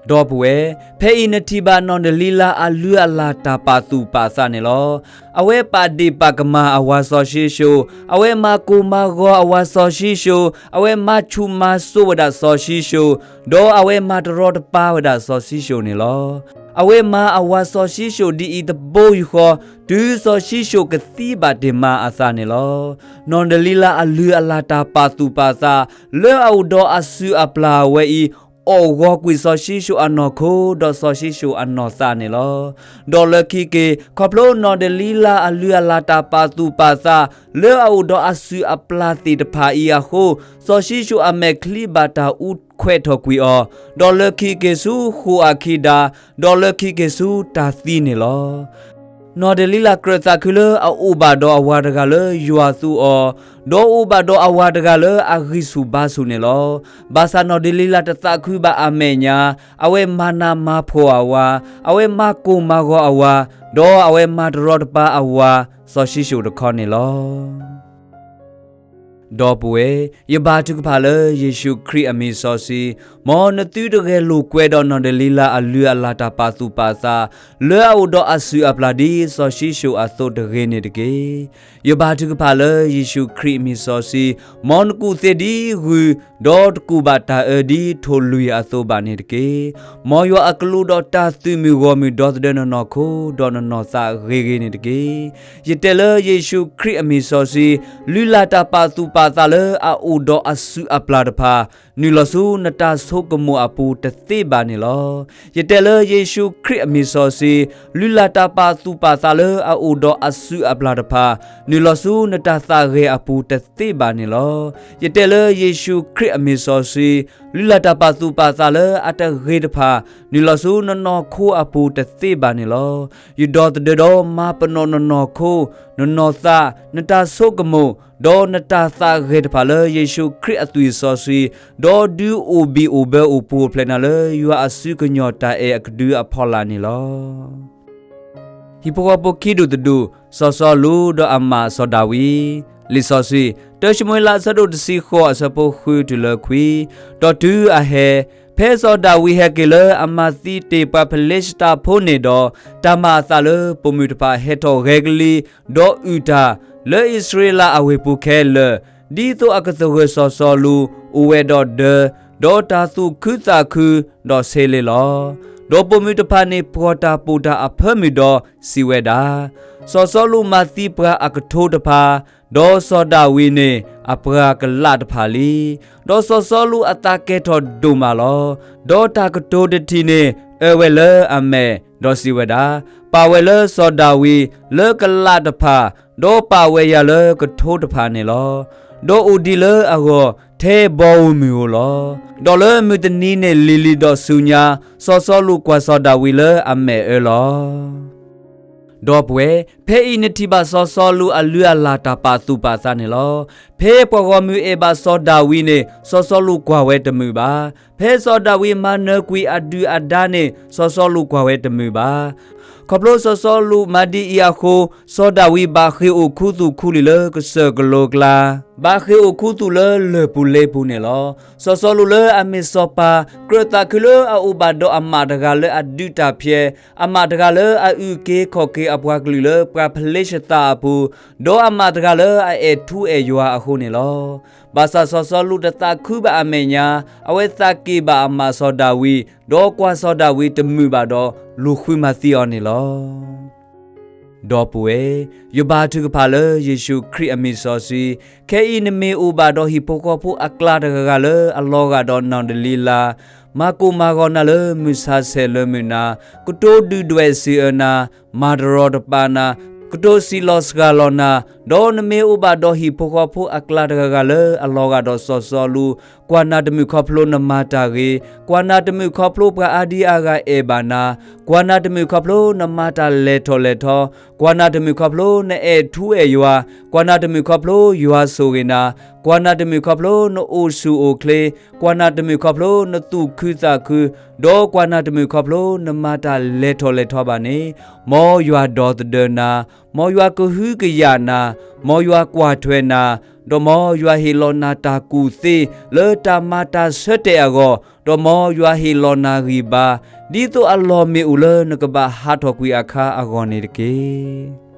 ဒီပုၢ်ဝဲၢ်, ဖဲအံၤနထံၣ်ဘၣ်နီၢ်ဒလံလၤအလုၢ်အလၢ်တၢ်ပာ်သူၣ်ပာ်သးန့ၣ်လီၤ. အဝဲပာ်ဒ့ၣ်ပာ်ကမၣ်အဝၤစီၤၡံၣ်ၡိၣ်, အဝဲမၤကိၢ်မၤဂီၤအဝၤစီၤၡံၣ်ၡိၣ်, အဝဲမၤဆူၣ်မၤစိးဝဲဒၣ်စီၤၡံၣ်ၡိၣ်, ဒီးအဝဲမၤတရီတပါဝဲဒၣ်စီၤၡံၣ်ၡိၣ်န့ၣ်လီၤ. အဝဲမၤအဝၤစီၤၡံၣ်ၡိၣ်ဒ်အံၤတဘိယူၢ်ဃီ, တုၤစီၤၡံၣ်ၡိၣ်ကသံဘၣ်တ့ၢ်မါအသးန့ၣ်လီၤ. နီၢ်ဒလံလၤအလုၢ်အလၢ်တၢ်ပာ်သူၣ်ပာ်သး လၢအအိၣ်ဒီးအစုၣ်အပျၢ်ဝဲအံၤ, အီၣ်ဂီၤကွံာ်စီၤၡံၣ်ၡိၣ်အနီၢ်ခိ ဒီးစီၤၡံၣ်ၡိၣ်အနီၢ်သးန့ၣ်လီၤ. ဒီးလၢခံက့ၤ ခီဖျိနီၢ်ဒလံလၤအလုၢ်အလၢ်တၢ်ပာ်သူၣ်ပာ်သး လၢအအိၣ်ဒီးအစုၣ်အပျၢ်သ့ၣ်တဖၣ်အံၤအဃိ, စီၤၡံၣ်ၡိၣ်အမဲာ်ချံဘၣ်တၢ်အူခွဲးထီၣ်ကွံာ်အီၤ, ဒီးလၢခံက့ၤဆူဃိာ်အခံဒါ, ဒီးလၢခံက့ၤဆူတၢ်သံန့ၣ်လီၤ. နီၢ်ဒလံလၤကြၢးသးခုလၢအအိၣ်ဘၣ်ဒီးအဝၤတဂၤလၢယွၤသူအီၤ, ဒီးအိၣ်ဘၣ်ဒီးအဝၤတဂၤလၢအဂံၢ်ဆူၣ်ဘါဆူၣ်န့ၣ်လီၤ. ဘၣ်ဆၣ်နီၢ်ဒလံလၤတသးခုဘၣ်အမဲာ်ညါ, အဝဲမၤနးမၤဖှီၣ်အဝၤ, အဝဲမၤကိၢ်မၤဂီၤအဝၤ, ဒီးအဝဲမၤတရီတပါအဝၤ စီၤၡံၣ်ၡိၣ်တခီန့ၣ်လီၤ. ဒီပုၢ်ဝဲၢ်, ယဘါထုကဖၣ်လၢယ့ၣ်ၡူးခရံာ်အမံၤစီဆှံ, မ်နသုတဂဲၤလိာ်ကွဲဒီးနီၢ်ဒလံလၤအလုၢ်အလၢ်တၢ်ပာ်သူၣ်ပာ်သး, လၢအအိၣ်ဒီးအစုၣ်အပျၢ်ဒ်စီၤၡံၣ်ၡိၣ်အသိးတဂ့ၤန့ၣ်တက့ၢ်. ယဘါထုကဖၣ်လၢယ့ၣ်ၡူးခရံာ်အမံၤစီဆှံ, မ်နကူၣ်သ့ဒ်ဂုၢ်, ဒီးတကူၣ်ဘၣ်တၢ်အၢဒ်ထိၣ်လွံၢ်အသိးဘၣ်န့ၣ်တက့ၢ်. မ်ယွၤအကလူးဒီးတၢ်သုးမုၢ်ဂီၢ်မုၢ်ဒီသဒၢနနီၢ်ခိ ဒီးနနီၢ်သးဂ့ၤဂ့ၤန့ၣ်တက့ၢ်. ယတဲလၢယ့ၣ်ၡူးခရံာ်အမံၤစီဆှံ, လုၢ်လၢ်တၢ်ပာ်သူၣ်ပာ်သးလၢအအိၣ်ဒီးအစုၣ်အပျၢ်တဖၣ်, နုာ်လီၤဆူနတၢ်ဆိကမိၣ်အပူၤတသ့ဘၣ်န့ၣ်လီၤ. ယတဲလၢယ့ၣ်ၡူးခရံာ်အမံၤစီဆှံ, လုၢ်လၢ်တၢ်ပာ်သူၣ်ပာ်သးလၢအအိၣ်ဒီးအစုၣ်အပျၢ်တဖၣ်, နုာ်လီၤဆူနတၢ်သးဂဲၤအပူၤတသ့ဘၣ်န့ၣ်လီၤ. ယတဲလၢယ့ၣ်ၡူးခရံာ်အမံၤစီဆှံ, လုၢ်လၢ်တၢ်ပာ်သူၣ်ပာ်သးလၢအတဂ့ၤတဖၣ်, နုာ်လီၤဆူနနီၢ်ခိအပူၤတသ့ဘၣ်န့ၣ်လီၤ. ယဒီသဒၢဒီးမၤပနီၣ်နနီၢ်ခိ, နနီၢ်သး, နတၢ်ဆိကမိၣ်, ဒီးနတၢ်သးဂဲၤတဖၣ်လၢယ့ၣ်ၡူးခရံာ်အသွံၣ်စီဆှံ, ဒီးဒုးအိၣ်ဘံၣ်အိၣ်ဘၢအိၣ်ပူၤအိၣ်ဖျဲးနၤလၢယွၤအစုကညီၤတၢ်အဲၣ်အကဒုအဖီလာ်န့ၣ်လီၤ. ဟံၣ်ဖိဃီဖိခံဒူၣ်တဒူၣ်, စီၤစီလူးဒီးအမါစီၤဒၤဝံး, လံာ်စီဆှံ, တၢၡမူၤအ့လးအဆၢဒိၣ်တဆံဃိးအဆၢဖိဃုတုၤလၢခွံ, ဒီးတုၤအဟဲ, ဖဲစီၤဒၤဝံးဟဲက့ၤလၢအမၤသံတ့ၢ် ပှၤဖလ့ၡသးဖိန့ၣ်ဒီး, တၢ်မၤအသးလၢပိာ်မုၣ်တဖၣ်ဟဲထီၣ်ဂဲၤကလံၤ, ဒီးအုၣ်တၢ်, လၢအံၣ်စရ့လးအဝ့ၢ်ပူၤခဲလၢာ်, ဒ်သိးအကသဂၢၢ်စီၤစီလူး, အိၣ်ဝဲဒီးဒၢ, ဒီးတၢ်သူၣ်ခုသးခု, ဒီးဆ့လ့လီၤ. ဒီးပိာ်မုၣ်တဖၣ်န့ၣ် ပှီၢ်တၢ်ပိာ်တၢ်အဖၢမုၢ်ဒီးစံးဝဲဒၣ်, စီၤစီလူးမၤသံပှၤအကထိတဖၣ်, ဒီးစီၤဒၤဝံးန့ၣ်အပှၤကလးတဖၣ်လံ. ဒီးစီၤစီလူးအသးကဲထီၣ်ဒိၣ်မးလီၤ. ဒီးတၢ်ကတိၤတထံၣ်န့ၣ် အၢဝဲလၢအမဲာ်, ဒီးစံးဝဲဒၣ်, ပာ်ဝဲလၢစီၤဒၤဝံးလၢကလးတဖၣ်, ဒီးပာ်ဝဲယၤလၢကထိတဖၣ်န့ၣ်လီၤ. ဒီးအိၣ်ဒံးလၢအဂီၢ် ထဲဘီဧိၤမုၢ်ဧိၤလီၤ. ဒီးလၢမုၢ်တနံၤန့ၣ်လံၤလံၤဒီးဆူညါ, စီၤစီလူးကွၢ်စီၤဒၤဝံးလၢအမဲာ်အၢလီၤ. ဒီပုၢ်ဝဲၢ်, ဖဲအံၤနထံၣ်ဘၣ်စီၤစီလူးအလုၢ်အလၢ်တၢ်ပာ်သူၣ်ပာ်သးန့ၣ်လီၤ. ဖဲပှၤဂီၢ်မုၢ်အဲၣ်ဘၣ်စီၤဒၤဝံးန့ၣ် စီၤစီလူးကွၢ်ဝဲတမုာ်ဘၣ်. ဖဲစီၤဒၤဝံးမၤနၢၤကွံာ်အဒုၣ်အဒါန့ၣ် စီၤစီလူးကွၢ်ဝဲတမုာ်ဘၣ်. ခီဖျိစီၤစီလူးမၤဒ်အံၤအဃိ, စီၤဒၤဝံးဘၣ်ဃ့ၢ်အိၣ်ခူသူၣ်ခူလံာ်လၢကစၢၢ်ကလိကျါ, ဘၣ်ဃ့ၢ်အိၣ်ခူသူၣ်လၢလၢၢ်ပူၤလ့ပူၤန့ၣ်လီၤ. စီၤစီလူးလၢအမ့ၢ်စီၤပၤ ကြၢးသးခုလၢအအိၣ်ဘၣ်ဒီးအမးတဂၤလၢအဒုးတၢ်ဖျဲး, အမးတဂၤလၢအအုၣ်က့ၤခီၣ်က့ၤအပှၤကလုာ်လၢပှၤဖလ့ၡသးအပူၤ, ဒီးအမးတဂၤလၢအအဲၣ်ထူအဲၣ်ယွၤအဃိန့ၣ်လီၤ. ဘၣ်ဆၣ်စီၤစီလူးတသးခုဘၣ်အမဲာ်ညါ, အဝဲသးက့ၣ်ဘၣ်အမးစီၤဒၤဝံး, ဒီးကွၢ်စီၤဒၤဝံးတမုာ်ဘၣ်ဒီး လူၤဃုမၤသံအီၤန့ၣ်လီၤ. ဒီပုၢ်ဝဲၢ်, ယဘါထုကဖၣ်လၢယ့ၣ်ၡူးခရံာ်အမံၤစီဆှံ, ခဲအံၤနမ့ၢ်အိၣ်ဘၣ်ဒီးဟံၣ်ဖိဃီဖိအကျါတဂၤဂၤလၢအလီၤဂာ်ဒီးနီၢ်ဒလံလါ, မၤကိၢ်မၤဂီၤနၤလၢမုၢ်ဆါဆဲးလၢမုၢ်နၤ, ကတိၤဒုၣ်ဒွဲၣ်စံးအၢနၤ, မၤတရီတပါနၤ, ကတိၤစံးလီၤစှၤလီၤနၤ, ဒီးနမ့ၢ်အိၣ်ဘၣ်ဒီးဟံၣ်ဖိဃီဖိအကျါတဂၤဂၤလၢအလီၤဂာ်ဒီးစီၤစီလူး, ကွၢ်နၤတမုာ်ခီဖျိနမၤတၢ်ဂ့ၤ, ကွၢ်နၤတမုာ်ခီဖျိပှၤအါဒံအါဂၤအဲၣ်ဘၣ်နၤ, ကွၢ်နၤတမုာ်ခီဖျိနမၤတၢ်လဲၤထီၣ်လဲၤထီ, ကွၢ်နၤတမုာ်ခီဖျိနအဲၣ်ထူအဲၣ်ယွၤ, ကွၢ်နၤတမုာ်ခီဖျိယွၤဆိၣ်ဂ့ၤနၤ, ကွၢ်နၤတမုာ်ခီဖျိနအိၣ်ဆူၣ်အိၣ်ချ့, ကွၢ်နၤတမုာ်ခီဖျိနသူၣ်ခုသးခု, ဒီးကွၢ်နၤတမုာ်ခီဖျိနမၤတၢ်လဲၤထီၣ်လဲၤထီဘၣ်န့ၣ်, မ်ယွၤဒီသဒၢနၤ, မ်ယွၤကဟုကယာ်နၤ, မ်ယွၤကွၢ်ထွဲနၤ, ဒီးမ်ယွၤဟ့ၣ်လီၤနၤတၢ်ကူၣ်သ့လၢတၢ်မၤတၢ်ဆၢတဲာ်အဂီၢ်, ဒီးမ်ယွၤဟ့ၣ်လီၤနၤဂံၢ်ဘါ, ဒ်သိးအလီၢ်မ့ၣ်အူလၢနကဘၣ်ဟးထီၣ်ကွံာ်အခါအဂီၢ်န့ၣ်တက့ၢ်.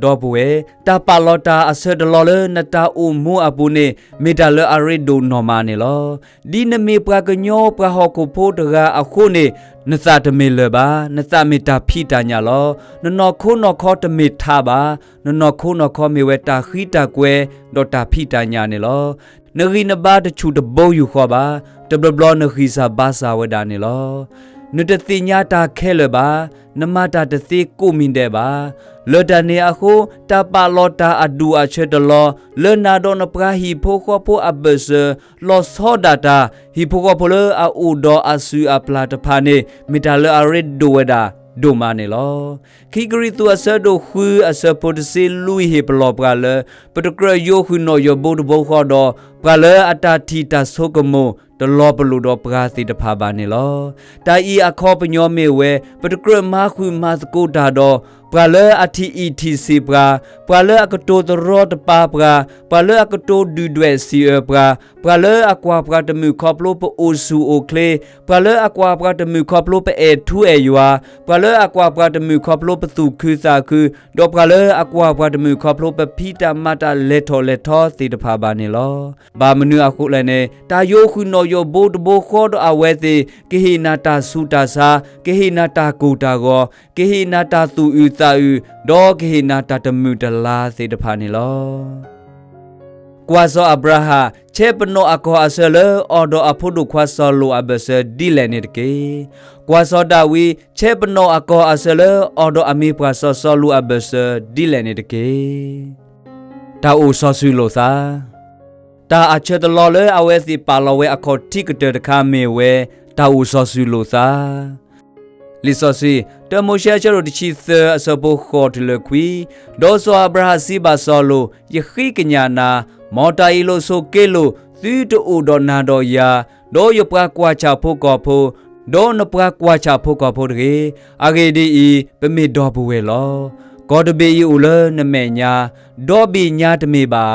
ဒီပုၢ်ဝဲၢ်, တၢ်ပာ်လီၤတၢ်အဆၢတလီၢ်လၢနတၢ်အိၣ်မူအပူၤန့ၣ် မ့ၢ်တၢ်လၢအရ့ဒိၣ်နီၢ်မးန့ၣ်လီၤ. ဒ်နမ့ၢ်ပှၤကညီပှၤဟီၣ်ခိၣ်ဖိတဂၤအဃိန့ၣ်, နသးတမ့ၢ်လၢၤဘၣ်, နသးမ့ၢ်တၢ်ဖံးတၢ်ညၣ်လီၤ. နနီၢ်ခိနီၢ်ခီတမ့ၢ်ထးဘၣ်, နနီၢ်ခိနီၢ်ခီမ့ၢ်ဝဲတၢ်ဃံတၢ်ကွဲ ဒီးတၢ်ဖံးတၢ်ညၣ်န့ၣ်လီၤ. နဂံၢ်နဘါတဆူၣ်တဘိယူၢ်ဃီဘၣ်, တဘျီဘျီနဂံၢ်စၢ်ဘါစၢ်ဝဲဒၣ်န့ၣ်လီၤ. နတသ့ၣ်ညါတၢ်ခဲလၢာ်ဘၣ်, နမၤတၢ်တသ့ကိးမံၤဒဲးဘၣ်. လၢတၢ်န့ၣ်အဃိ, တၢ်ပာ်လီၤတၢ်အဒူၣ်အဆၢတလီၢ် လၢနၤဒီးနပှၤဟံၣ်ဖိဃီဖိအဘၢၣ်စၢၤ လီၤဆီဒၣ်တၢ် ဟံၣ်ဖိဃီဖိလၢအအိၣ်ဒီးအစုၣ်အပျၢ်တဖၣ်န့ၣ် မ့ၢ်တၢ်လၢအရ့ဒိၣ်ဝဲဒၣ်ဒိၣ်မးန့ၣ်လီၤ. ခံကရံၣ်သူးအဆၢဒိၣ်ဃုအဆၢဖိတဆံလွံၢ်ဟ့ၣ်ပလီၢ်ပှၤလၢ ပတကြၢးယိးဃုာ်နီၣ်ယိးဘိတဘိဃီဒီး ပှၤလၢအတၢ်ထံၣ်တၢ်ဆိကမိၣ် တလီၤပလိာ်ဒီးပှၤသ့ၣ်တဖၣ်ဘၣ်န့ၣ်လီၤ. တၢ်အံၤအခီပညီမ့ၢ်ဝဲ ပတကြၢးမၤဃုာ်မၤသကိးတၢ်ဒီး ပှၤလၢအထံၣ်အံၣ်ထံၣ်ဆံးပှၤ, ပှၤလၢအကတိၤသရီတပါပှၤ, ပှၤလၢအကတိၤဒုၣ်ဒွဲၣ်စံးအၢပှၤ, ပှၤလၢအကွၢ်ပှၤတမုာ်ခီဖျိပအိၣ်ဆူၣ်အိၣ်ချ့, ပှၤလၢအကွၢ်ပှၤတမုာ်ခီဖျိပအဲၣ်ထူအဲၣ်ယွၤ, ပှၤလၢအကွၢ်ပှၤတမုာ်ခီဖျိပသူၣ်ခုသးခု, ဒီးပှၤလၢအကွၢ်ပှၤတမုာ်ခီဖျိပဖံးတၢ်မၤတၢ်လဲၤထီၣ်လဲၤထီသ့ၣ်တဖၣ်ဘၣ်န့ၣ်လီၤ. ဘၣ်မနုၤအဃိလဲၣ်န့ၣ်, တၢ်ယိးဃုာ်နီၣ်ယိးဘိတဘိဃီဒီးအဝဲသ့ၣ် ကဟ့ၣ်နၤတၢ်ဆူးတၢ်ဆါ, ကဟ့ၣ်နၤတၢ်ကိၢ်တၢ်ဂီၤ, ကဟ့ၣ်နၤတၢ်သူၣ်အုးသးအုး, ဒီးကဟ့ၣ်နၤတၢ်တမုာ်တလၤသ့ၣ်တဖၣ်န့ၣ်လီၤ. ကွၢ်စီၤအၤဘြၤဟၣ် ဆဲးပနီၣ်အကီၢ်အဆၢလၢအီၤဒီးအဖိဒိၣ်ခွါစီၤလိာ်အဘၢၣ်စၢၤဒ်လဲၣ်န့ၣ်တက့ၢ်. ကွၢ်စီၤဒၤဝံး ဆဲးပနီၣ်အကီၢ်အဆၢလၢအီၤဒီးအမံၤပှၢ်စီၤစီလူးအဘၢၣ်စၢၤဒ်လဲၣ်န့ၣ်တက့ၢ်. တၢ်အိၣ်စီၤစုၤလိာ်သး တၢ်အဆၢတလီၢ်လၢအဝဲသ့ၣ်ပာ်လီၤဝဲအခီၣ်ထံးကတၢၢ်တခါမ့ၢ်ဝဲ တၢ်အိၣ်စီၤစုၤလိာ်သး လံာ်စီဆှံ တၢမိၤၡ့အဆၢဒိၣ်တဆံသၢအဆၢဖိဃိးတုၤလၢခွံ, ဒီးစီၤအၤဘြၤဟၣ်စံးဘၣ်စီၤလိာ်, ယဃ့ကညးနၤ, မ်တၢ်အ့ၣ်လိာ်ဆိးက့လိာ် သုတအိၣ်ဒီးနၤဒီးယၤ, ဒီးယပှၤကွၢ်ဆၣ်ဖိကီၢ်ဖိ, ဒီးနပှၤကွၢ်ဆၣ်ဖိကီၢ်ဖိတဂ့ၤ. အဂ့ၢ်ဒ်အံၤ, ပမ့ၢ်ဒီပုၢ်ဝဲၢ်လီၤ. ကီၢ်တဘ့ၣ်အံၤအိၣ်လၢနမဲာ်ညါ, ဒီဘ့ၣ်ညါတမ့ၢ်ဘၣ်ဧါ.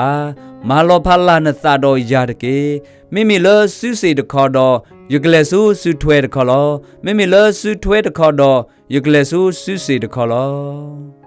မၤလီၤဖးလၢ်နသးဒီးယၤတက့ၢ်. မ့မ့ၢ်လၢစုစ့ၣ်တခီဒီး, ယကလဲၤဆူစုထွဲတခီလီၤ. မ့မ့ၢ်လၢစုထွဲတခီဒီး, ယကလဲၤဆူစုစ့ၣ်တခီလီၤ.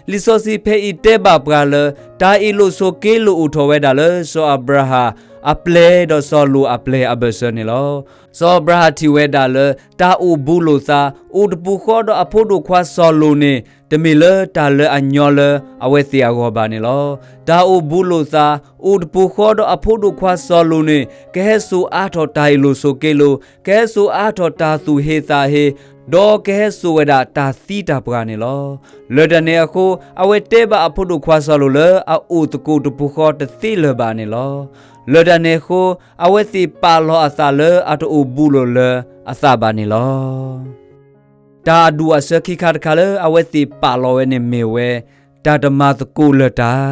လံာ်စီဆှံဖဲအံၤတဲဘၣ်ပှၤလၢ တၢ်အ့ၣ်လိာ်ဆိးက့လိာ်အိၣ်ထီၣ်ဝဲဒၣ်လၢစီၤအၤဘြၤဟၣ်အပျဲၢ်ဒီးစီၤလိာ်အပျဲၢ်အဘၢၣ်စၢၤန့ၣ်လီၤ. စီၤအၤဘြၤဟၣ်ထံၣ်ဝဲဒၣ်လၢ တၢ်အိၣ်ဘူးလိာ်သး အိၣ်တပူၤဃီဒီးအဖိဒိၣ်ခွါစီၤလိာ်န့ၣ် တမ့ၢ်လၢတၢ်လၢအညီလၢအဝဲသ့ၣ်အဂီၢ်ဘၣ်န့ၣ်လီၤ. တၢ်အိၣ်ဘူးလိာ်သး အိၣ်တပူၤဃီဒီးအဖိဒိၣ်ခွါစီၤလိာ်န့ၣ် ကဟဲစိာ်အါထီၣ်တၢ်အ့ၣ်လိာ်ဆိးက့လိာ်, ကဟဲစိာ်အါထီၣ်တၢ်သူၣ်ဟ့သးဟ့, ဒီးကဟဲစိာ်ဝဲဒၣ်တၢ်သံတၢ်ပှၢ်န့ၣ်လီၤ. လၢတၢ်န့ၣ်အဃိ အဝဲတဲဘၣ်အဖိဒိၣ်ခွါစီၤလိာ်လၢအအိၣ်သကိးတပူၤဃီတသ့လၢၤဘၣ်န့ၣ်လီၤ. လၢတၢ်န့ၣ်အဃိ အဝဲသ့ၣ်ပာ်လီၤအသးလၢအတအိၣ်ဘူးလိာ်လၢအသးဘၣ်န့ၣ်လီၤ. တၢ်အဒူၣ်အဆၢခံခါတခါလၢအဝဲသ့ၣ်ပာ်လီၤဝဲန့ၣ်မ့ၢ်ဝဲ တၢ်တမၤသကိးလၢၤတၢ်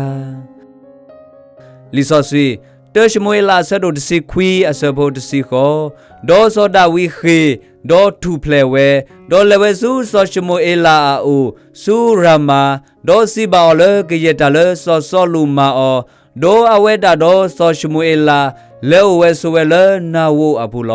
လံာ်စီဆှံ, တၢၡမူၤအ့လးအဆၢဒိၣ်တဆံခွံအဆၢဖိတဆံဃိး, ဒီးစီၤဒၤဝံးဃ့ၢ်, ဒီးထူၣ်ဖျဲးဝဲ, ဒီးလဲၤဝဲဆူစီၤၡမူၤအ့လးအအိၣ်, ဆူရၤမၤ, ဒီးစံးဘၣ်အီၤလၢကယဲၢ်တၢ်လၢစီၤစီလူးမၤအီၤ, ဒီးအဝဲဒၣ်ဒီးစီၤၡမူၤအ့လး လဲၤအိၣ်ဝဲဆိးဝဲလၢနၢ်ဝိၣ်အပူၤ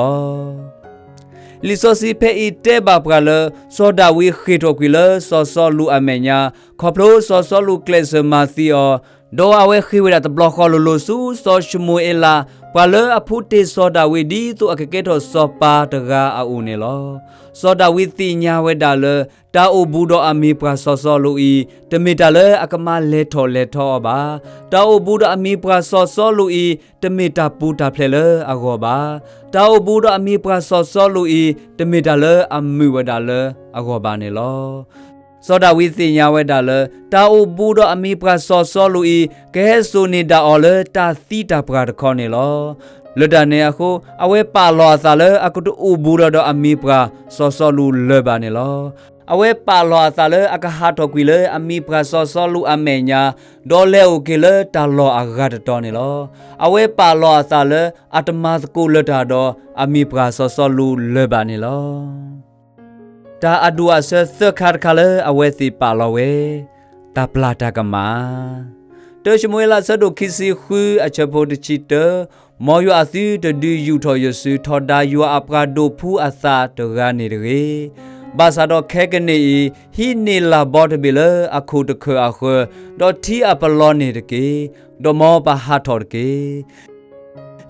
လီၤ. လံာ်စီဆှံဖဲအံၤတဲဘၣ်ပှၤလၢ စီၤဒၤဝံးဃ့ၢ်ထီၣ်ကွံာ်လၢစီၤစီလူးအမဲာ်ညါ, ခီဖျိစီၤစီလူးကျဲးစၢးမၤသံအီၤ, ဒီးအဝဲဃ့ၢ်ဝဲဒၣ်တဘျီဃီလိၤလိၤဆူစီၤၡမူၤအ့လး, ပှၤလၢအဖူတ့ၢ်စီၤဒၤဝံး ဒ်သိးအကကဲထီၣ်စီၤပၤတဂၤအအိၣ်န့ၣ်လီၤ. စီၤဒၤဝံးသ့ၣ်ညါဝဲဒၣ်လၢ တၢ်အိၣ်ဘူးဒီးအမံၤပှၢ်စီၤစီလူးအံၤ တမ့ၢ်တၢ်လၢအကမၤလဲၤထီၣ်လဲၤထီအီၤဘၣ်. တၢ်အိၣ်ဘူးဒီးအမံၤပှၢ်စီၤစီလူးအံၤ တမ့ၢ်တၢ်ပူၤတၢ်ဖျဲးလၢအဂီၢ်ဘၣ်. တၢ်အိၣ်ဘူးဒီးအမံၤပှၢ်စီၤစီလူးအံၤ တမ့ၢ်တၢ်လၢအမုာ်ဝဲဒၣ်လၢအဂီၢ်ဘၣ်န့ၣ်လီၤ. စီၤဒၤဝံးသ့ၣ်ညါဝဲဒၣ်လၢ တၢ်အိၣ်ဘူးဒီးအမံၤပှၢ်စီၤစီလူးအံၤ ကဟဲစိာ်န့ၢ်ဒၣ်အီၤလၢတၢ်သံတၢ်ပှၢ်တခီန့ၣ်လီၤ. လၢတၢ်န့ၣ်အဃိ အဝဲပာ်လီၤအသးလၢအကတအိၣ်ဘူးလီၤဒီးအမံၤပှၢ်စီၤစီလူးလၢၤဘၣ်န့ၣ်လီၤ. အဝဲပာ်လီၤအသးလၢအကဟးထီၣ်ကွံာ်လၢအမံၤပှၢ်စီၤစီလူးအမဲာ်ညါ, ဒီးလဲၤအိၣ်က့ၤလၢတၢ်လီၢ်အဂၤတတီၤန့ၣ်လီၤ. အဝဲပာ်လီၤအသးလၢအတမၤသကိးလၢၤတၢ်ဒီးအမံၤပှၢ်စီၤစီလူးလၢၤဘၣ်န့ၣ်လီၤ. တၢ်အဒူၣ်အဆၢသၢခါတခါလၢအဝဲသ့ၣ်ပာ်လီၤဝဲ တၢ်ပျၢ်တၢ်ကမၣ်. တၢၡမူၤအ့လးအဆၢဒိၣ်ခံဆံဃုအဆၢဖိတဆံတၢ, မ်ယွၤအသုတဒုးယူာ်ထီၣ်ယစု ထီဒါယွၤအပှၤဒိးဖှူအသးတဂၤန့ၣ်တဂ့ၤ. ဘၣ်ဆၣ်ဒီးခဲကနံၣ်အံၤ ဟံးန့ၢ်လၢ်ဘီတဘ့ၣ်လၢအခိၣ်တခၢၣ်အဃၢၤ, ဒီးထံအပလီၢ်န့ၣ်တက့ၢ်. ဒီးမ်ပဟးထီၣ်တက့ၢ်.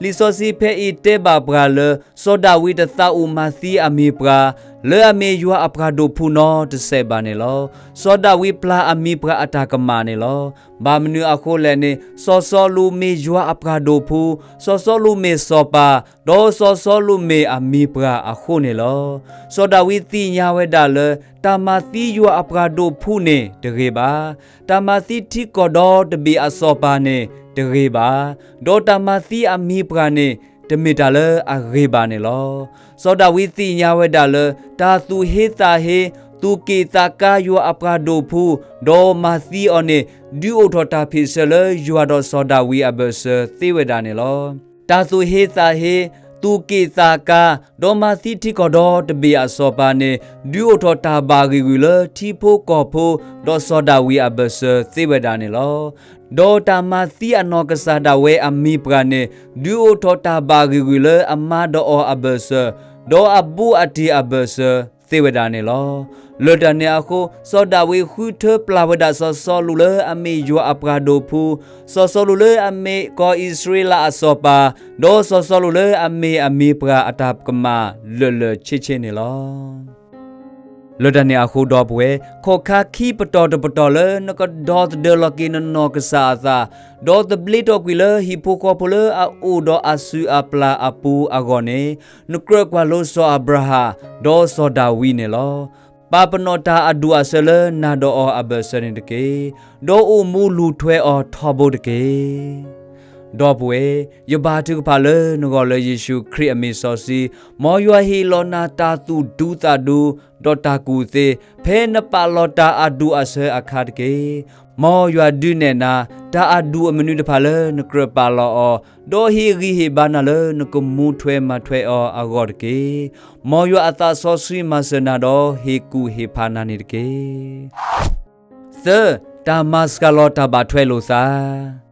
လံာ်စီဆှံဖဲအံၤတဲဘၣ်ပှၤလၢ စီၤဒၤဝံးတသးအိၣ်မၤသံအမံၤပှၤ လၢအမ့ၢ်ယွၤအပှၤဒိးဖှူနီတစဲးဘၣ်န့ၣ်လီၤ. စီၤဒၤဝံးပျၢ်အမံၤပှၤအတၢ်ကမၣ်န့ၣ်လီၤ. ဘၣ်မနုၤအဃိလဲၣ်န့ၣ် စီၤစီလူးမ့ၢ်ယွၤအပှၤဒိးဖှူ, စီၤစီလူးမ့ၢ်စီၤပၤ, ဒီးစီၤစီလူးမ့ၢ်အမံၤပှၤအဃိန့ၣ်လီၤ. စီၤဒၤဝံးသ့ၣ်ညါဝဲဒၣ်လၢ တၢ်မၤသံယွၤအပှၤဒိးဖှူန့ၣ်တဂ့ၤဘၣ်. တၢ်မၤသံထံကီၢ်ဒီတဘ့ၣ်အစီၤပၤန့ၣ်တဂ့ၤဘၣ်. ဒီးတၢ်မၤသံအမံၤပှၤန့ၣ် တမ့ၢ်တၢ်လၢအဂ့ၤဘၣ်န့ၣ်လီၤ. စီၤဒၤဝံးသ့ၣ်ညါဝဲဒၣ်လၢ တၢ်သူၣ်ဟ့သးဟ့, သူၣ်က့ၣ်သးကါယွၤအပှၤဒိးဖှူ, ဒီးမၤသံအီၤန့ၣ် ဒုးအိၣ်ထီၣ်တၢ်ဖ့ၣ်ဆၢလၢယွၤဒီးစီၤဒၤဝံးအဘၢၣ်စၢၤသ့ဝဲဒၣ်န့ၣ်လီၤ. တၢ်သူၣ်ဟ့သးဟ့, သူၣ်က့ၣ်သးကါ, ဒီးမၤသံထံကီၢ်ဒီတဘ့ၣ်အစီၤပၤန့ၣ် ဒုးအိၣ်ထီၣ်တၢ်ဘၣ်ဂံာ်ဂုာ်လၢထံဖိကီၢ်ဖိ ဒီးစီၤဒၤဝံးအဘၢၣ်စၢၤသ့ဝဲဒၣ်န့ၣ်လီၤ. ဒီးတၢ်မၤသံအနီၢ်ကစၢ်ဒၣ်ဝဲအမံၤပှၤန့ၣ် ဒုးအိၣ်ထီၣ်တၢ်ဘၣ်ဂံာ်ဂုာ်လၢအမါဒီးအီၤအဘၢၣ်စၢၤ, ဒီးအဘူးအတံၢ်အဘၢၣ်စၢၤသ့ဝဲဒၣ်န့ၣ်လီၤ. လၢတၢ်န့ၣ်အဃိ စီၤဒၤဝံးဃုထၢပျၢ်ဝဲဒၣ်စီၤစီလူးလၢအမ့ၢ်ယွၤအပှၤဒိးဖှူ, စီၤစီလူးလၢအမ့ၢ်ကီၢ်အံၣ်စရ့လးအစီၤပၤ, ဒီးစီၤစီလူးလၢအမ့ၢ်အမံၤပှၤအတၢ်ကမၣ်လၢာ်လၢာ်ဆ့ဆ့န့ၣ်လီၤ. လၢတၢ်န့ၣ်အဃိ ဒီပုၢ်ဝဲၢ်, ခီၣ်ခါခံပတီၢ်တပတီၢ်လၢနကဒီသဒၢလီၤက့ၤနနီၢ်ကစၢ်အသး, ဒီးသဘျ့ထီၣ်ကွံာ်လၢဟံၣ်ဖိဃီဖိလၢအအိၣ်ဒီးအစုအပျၢ်အပူၤအဂီၢ်န့ၣ်, နကြၢးကွၢ်လိစီၤအၤဘြၤဟၣ်, ဒီးစီၤဒၤဝံးန့ၣ်လီၤ. ပာ်ပနီၣ်တၢ်အဒူၣ်အဆၢလၢနၤဒီးအီၤအဘၢၣ်စၢၤန့ၣ်တက့ၢ်. ဒီးအိၣ်မူလူၤထွဲအီၤထီဘိတက့ၢ်. ဒီပုၢ်ဝဲၢ်, ယဘါထုကဖၣ်လၢနဂီၢ်လၢယ့ၣ်ၡူးခရံာ်အမံၤစီဆှံ, မ်ယွၤဟ့ၣ်လီၤနၤတၢ်သူၣ်ဒူသးဒူ, ဒီးတၢ်ကူၣ်သ့, ဖဲနပာ်လီၤတၢ်အဒူၣ်အဆၢအခါတက့ၢ်. မ်ယွၤဒုးနဲၣ်နၤ တၢ်အဒူၣ်အမနုၤတဖၣ်လၢနကြၢးပာ်လီၤအီၤ, ဒီးဟ့ၣ်ဂံၢ်ဟ့ၣ်ဘါနၤလၢနကမူထွဲမၤထွဲအီၤအဂီၢ်တက့ၢ်. မ်ယွၤအသးစီဆှံမၤစၢၤနၤဒီးဟ့ၣ်ကူၣ်ဟ့ၣ်ဖးနၤန့ၣ်တက့ၢ်. သၢ, တၢ်မၤစှၤလီၤတၢ်ဘၣ်ထွဲလိာ်သး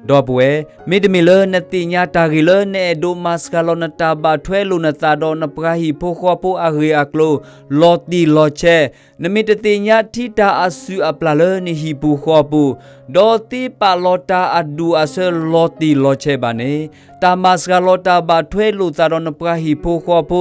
ဒီပုၢ်ဝဲၢ်, မ့တမ့ၢ်လၢနသ့ၣ်ညါတၢ်ဂ့ၢ်လၢနအဲၣ်ဒိးမၤစှၤလီၤနတၢ်ဘၣ်ထွဲလိာ်နသးဒီးနပှၤဟံၣ်ဖိဃီဖိအဂ့ၢ်အကျိၤ လီၤတံၢ်လီၤဆဲး, နမ့ၢ်တသ့ၣ်ညါထံတၢ်အစုအပျၢ်လၢနဟံၣ်ပူၤဃီပူၤ, ဒီးသ့ပာ်လီၤတၢ်အဒူၣ်အဆၢလီၤတံၢ်လီၤဆဲးဘၣ်န့ၣ်, တၢ်မၤစှၤလီၤတၢ်ဘၣ်ထွဲလိာ်သးဒီးနပှၤဟံၣ်ဖိဃီဖိ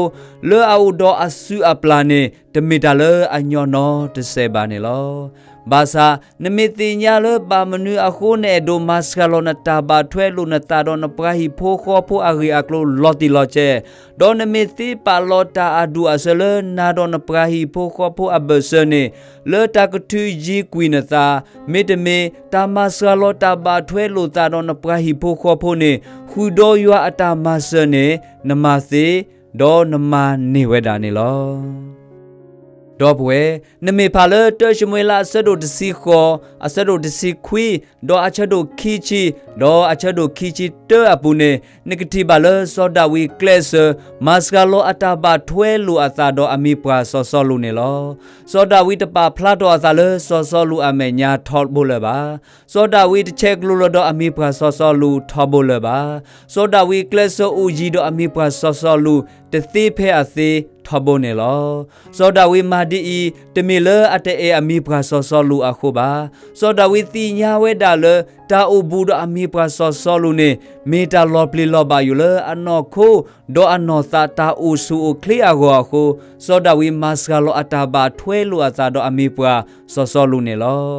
လၢအအိၣ်ဒီးအစုအပျၢ်န့ၣ် တမ့ၢ်တၢ်လၢအညီနီတစဲးဘၣ်န့ၣ်လီၤ. ဘၣ်ဆၣ်, နမ့ၢ်သ့ၣ်ညါလၢဘၣ်မနုၤအဃိနအဲၣ်ဒိးမၤစှၤလီၤနတၢ်ဘၣ်ထွဲလိာ်နသးဒီးနပှၤဟံၣ်ဖိဃီဖိအဂ့ၢ်အကျိၤလီၤတံၢ်လီၤဆဲး, ဒီးနမ့ၢ်သ့ပာ်လီၤတၢ်အဒူၣ်အဆၢလၢနၤဒီးနပှၤဟံၣ်ဖိဃီဖိအဘၢၣ်စၢၤန့ၣ်, လၢတၢ်ကထုးယံၤကွံာ်နသး, မ့တမ့ၢ် တၢ်မၤစှၤလီၤတၢ်ဘၣ်ထွဲလိာ်သးဒီးနပှၤဟံၣ်ဖိဃီဖိန့ၣ် ဃုာ်ဒီးယွၤအတၢ်မၤစၢၤန့ၣ် နမၤသ့, ဒီးနမၤန့ၢ်ဝဲဒၣ်န့ၣ်လီၤ. ဒီပုၢ်ဝဲၢ်, နမ့ၢ်ဖးလၢတၢၡမူၤအ့လးအဆၢဒိၣ်တဆံဃိး, အဆၢဒိၣ်တဆံခွံ, ဒီးအဆၢဒိၣ်ခံဆံ, ဒီးအဆၢဒိၣ်ခံဆံတၢအပူၤန့ၣ်, နကထံၣ်ဘၣ်လၢစီၤဒၤဝံးကျဲးစၢး မၤစှၤလီၤအတၢ်ဘၣ်ထွဲလိာ်အသးဒီးအမံၤပှၢ်စီၤစီလူးန့ၣ်လီၤ. စီၤဒၤဝံးတပာ်ဖျါထီၣ်အသးလၢစီၤစီလူးအမဲာ်ညါထီဘိလၢၤဘၣ်. စီၤဒၤဝံးတဆဲးကျိးလီၤဒီးအမံၤပှၢ်စီၤစီလူးထီဘိလၢၤဘၣ်. စီၤဒၤဝံးကျဲးစၢးအိၣ်ယံၤဒီးအမံၤပှၢ်စီၤစီလူး တသ့ဖဲအသ့ထီဘိန့ၣ်လီၤ. စီၤဒၤဝံးမၤဒ်အံၤ တမ့ၢ်လၢအတအဲၣ်အမံၤပှၢ်စီၤစီလူးအဃိဘၣ်. စီၤဒၤဝံးသ့ၣ်ညါဝဲဒၣ်လၢ တၢ်အိၣ်ဘူးဒီးအမံၤပှၢ်စီၤစီလူးန့ၣ် မ့ၢ်တၢ်လီၤပျံၤလီၤဘၣ်ယိၣ်လၢအနီၢ်ခိ ဒီးအနီၢ်သးတၢ်အိၣ်ဆူၣ်အိၣ်ချ့အဂီၢ်အဃိ, စီၤဒၤဝံးမၤစှၤလီၤအတၢ်ဘၣ်ထွဲလိာ်အသးဒီးအမံၤပှၢ်စီၤစီလူးန့ၣ်လီၤ.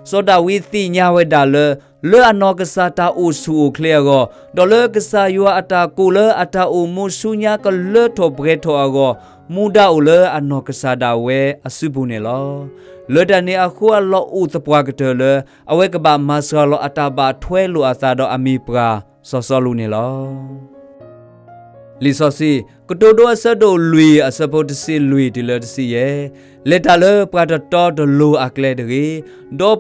စီၤဒၤဝံးသ့ၣ်ညါဝဲဒၣ်လၢ လၢအနီၢ်ကစၢ်တၢ်အိၣ်ဆူၣ်အိၣ်ချ့အဂီၢ်, ဒီးလၢကစၢ်ယွၤအတၢ်ကိးလၢအတၢ်အိၣ်မူဆူညါကလၢထီၣ်ပှဲၤထီၣ်အဂီၢ်, မူဒါအိၣ်လၢအနီၢ်ကစၢ်ဒၣ်ဝဲအစုပူၤန့ၣ်လီၤ. လၢတၢ်န့ၣ်အဃိအလီၢ်အိၣ်သပှၢ်ကတၢၢ်လၢ အဝဲကဘၣ်မၤစှၤလီၤအတၢ်ဘၣ်ထွဲလိာ်အသးဒီးအမံၤပှၢ်စီၤစီလူးန့ၣ်လီၤ. လံာ်စီဆှံ ကတိၤဒိအဆၢဒိၣ်လွံၢ်အဆၢဖိတဆံလွံၢ်တုၤလၢတဆံယဲၢ်, လဲၤတၢ်လၢပှၤတတီတလိၤအကျဲတဂ့ၤ, ဒီး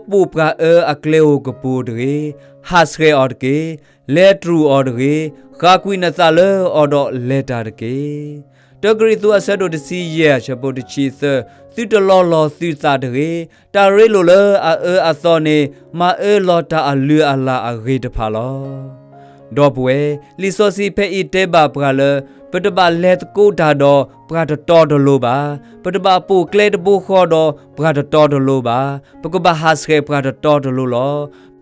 ပိာ်ပှၤအၢအကျဲဧိၤကပူၤတဂ့ၤ, ဟးဆှဲးအီၤတက့ၢ်. လဲၤတြူာ်အီၤတဂ့ၤ, ဃၣ်ကွံာ်နသးလၢအီၤဒီးလဲၤတၢ်တက့ၢ်. တၢကရံၣ်သူးအဆၢဒိၣ်တဆံယဲၢ်အဆၢဖိတဆံသၢ, သုတလီလီၤသုသးတဂ့ၤ, တၢ်ရ့လိာ်လၢအအၢအသီန့ၣ် မၤအၢလီၤတၢ်အလုၢ်အလၢ်အဂ့ၤတဖၣ်လီၤ. ဒီပုၢ်ဝဲၢ်, လံာ်စီဆှံဖဲအံၤတဲဘၣ်ပှၤလၢ ပတဘၣ်လဲၤသကိးတၢ်ဒီးပှၤတတီတလိၤဘၣ်, ပတဘၣ်ပိာ်ကျဲတဘိဃီဒီးပှၤတတီတလိၤဘၣ်, ပကဘၣ်ဟးဆှဲးပှၤတတီတလိၤလီၤ.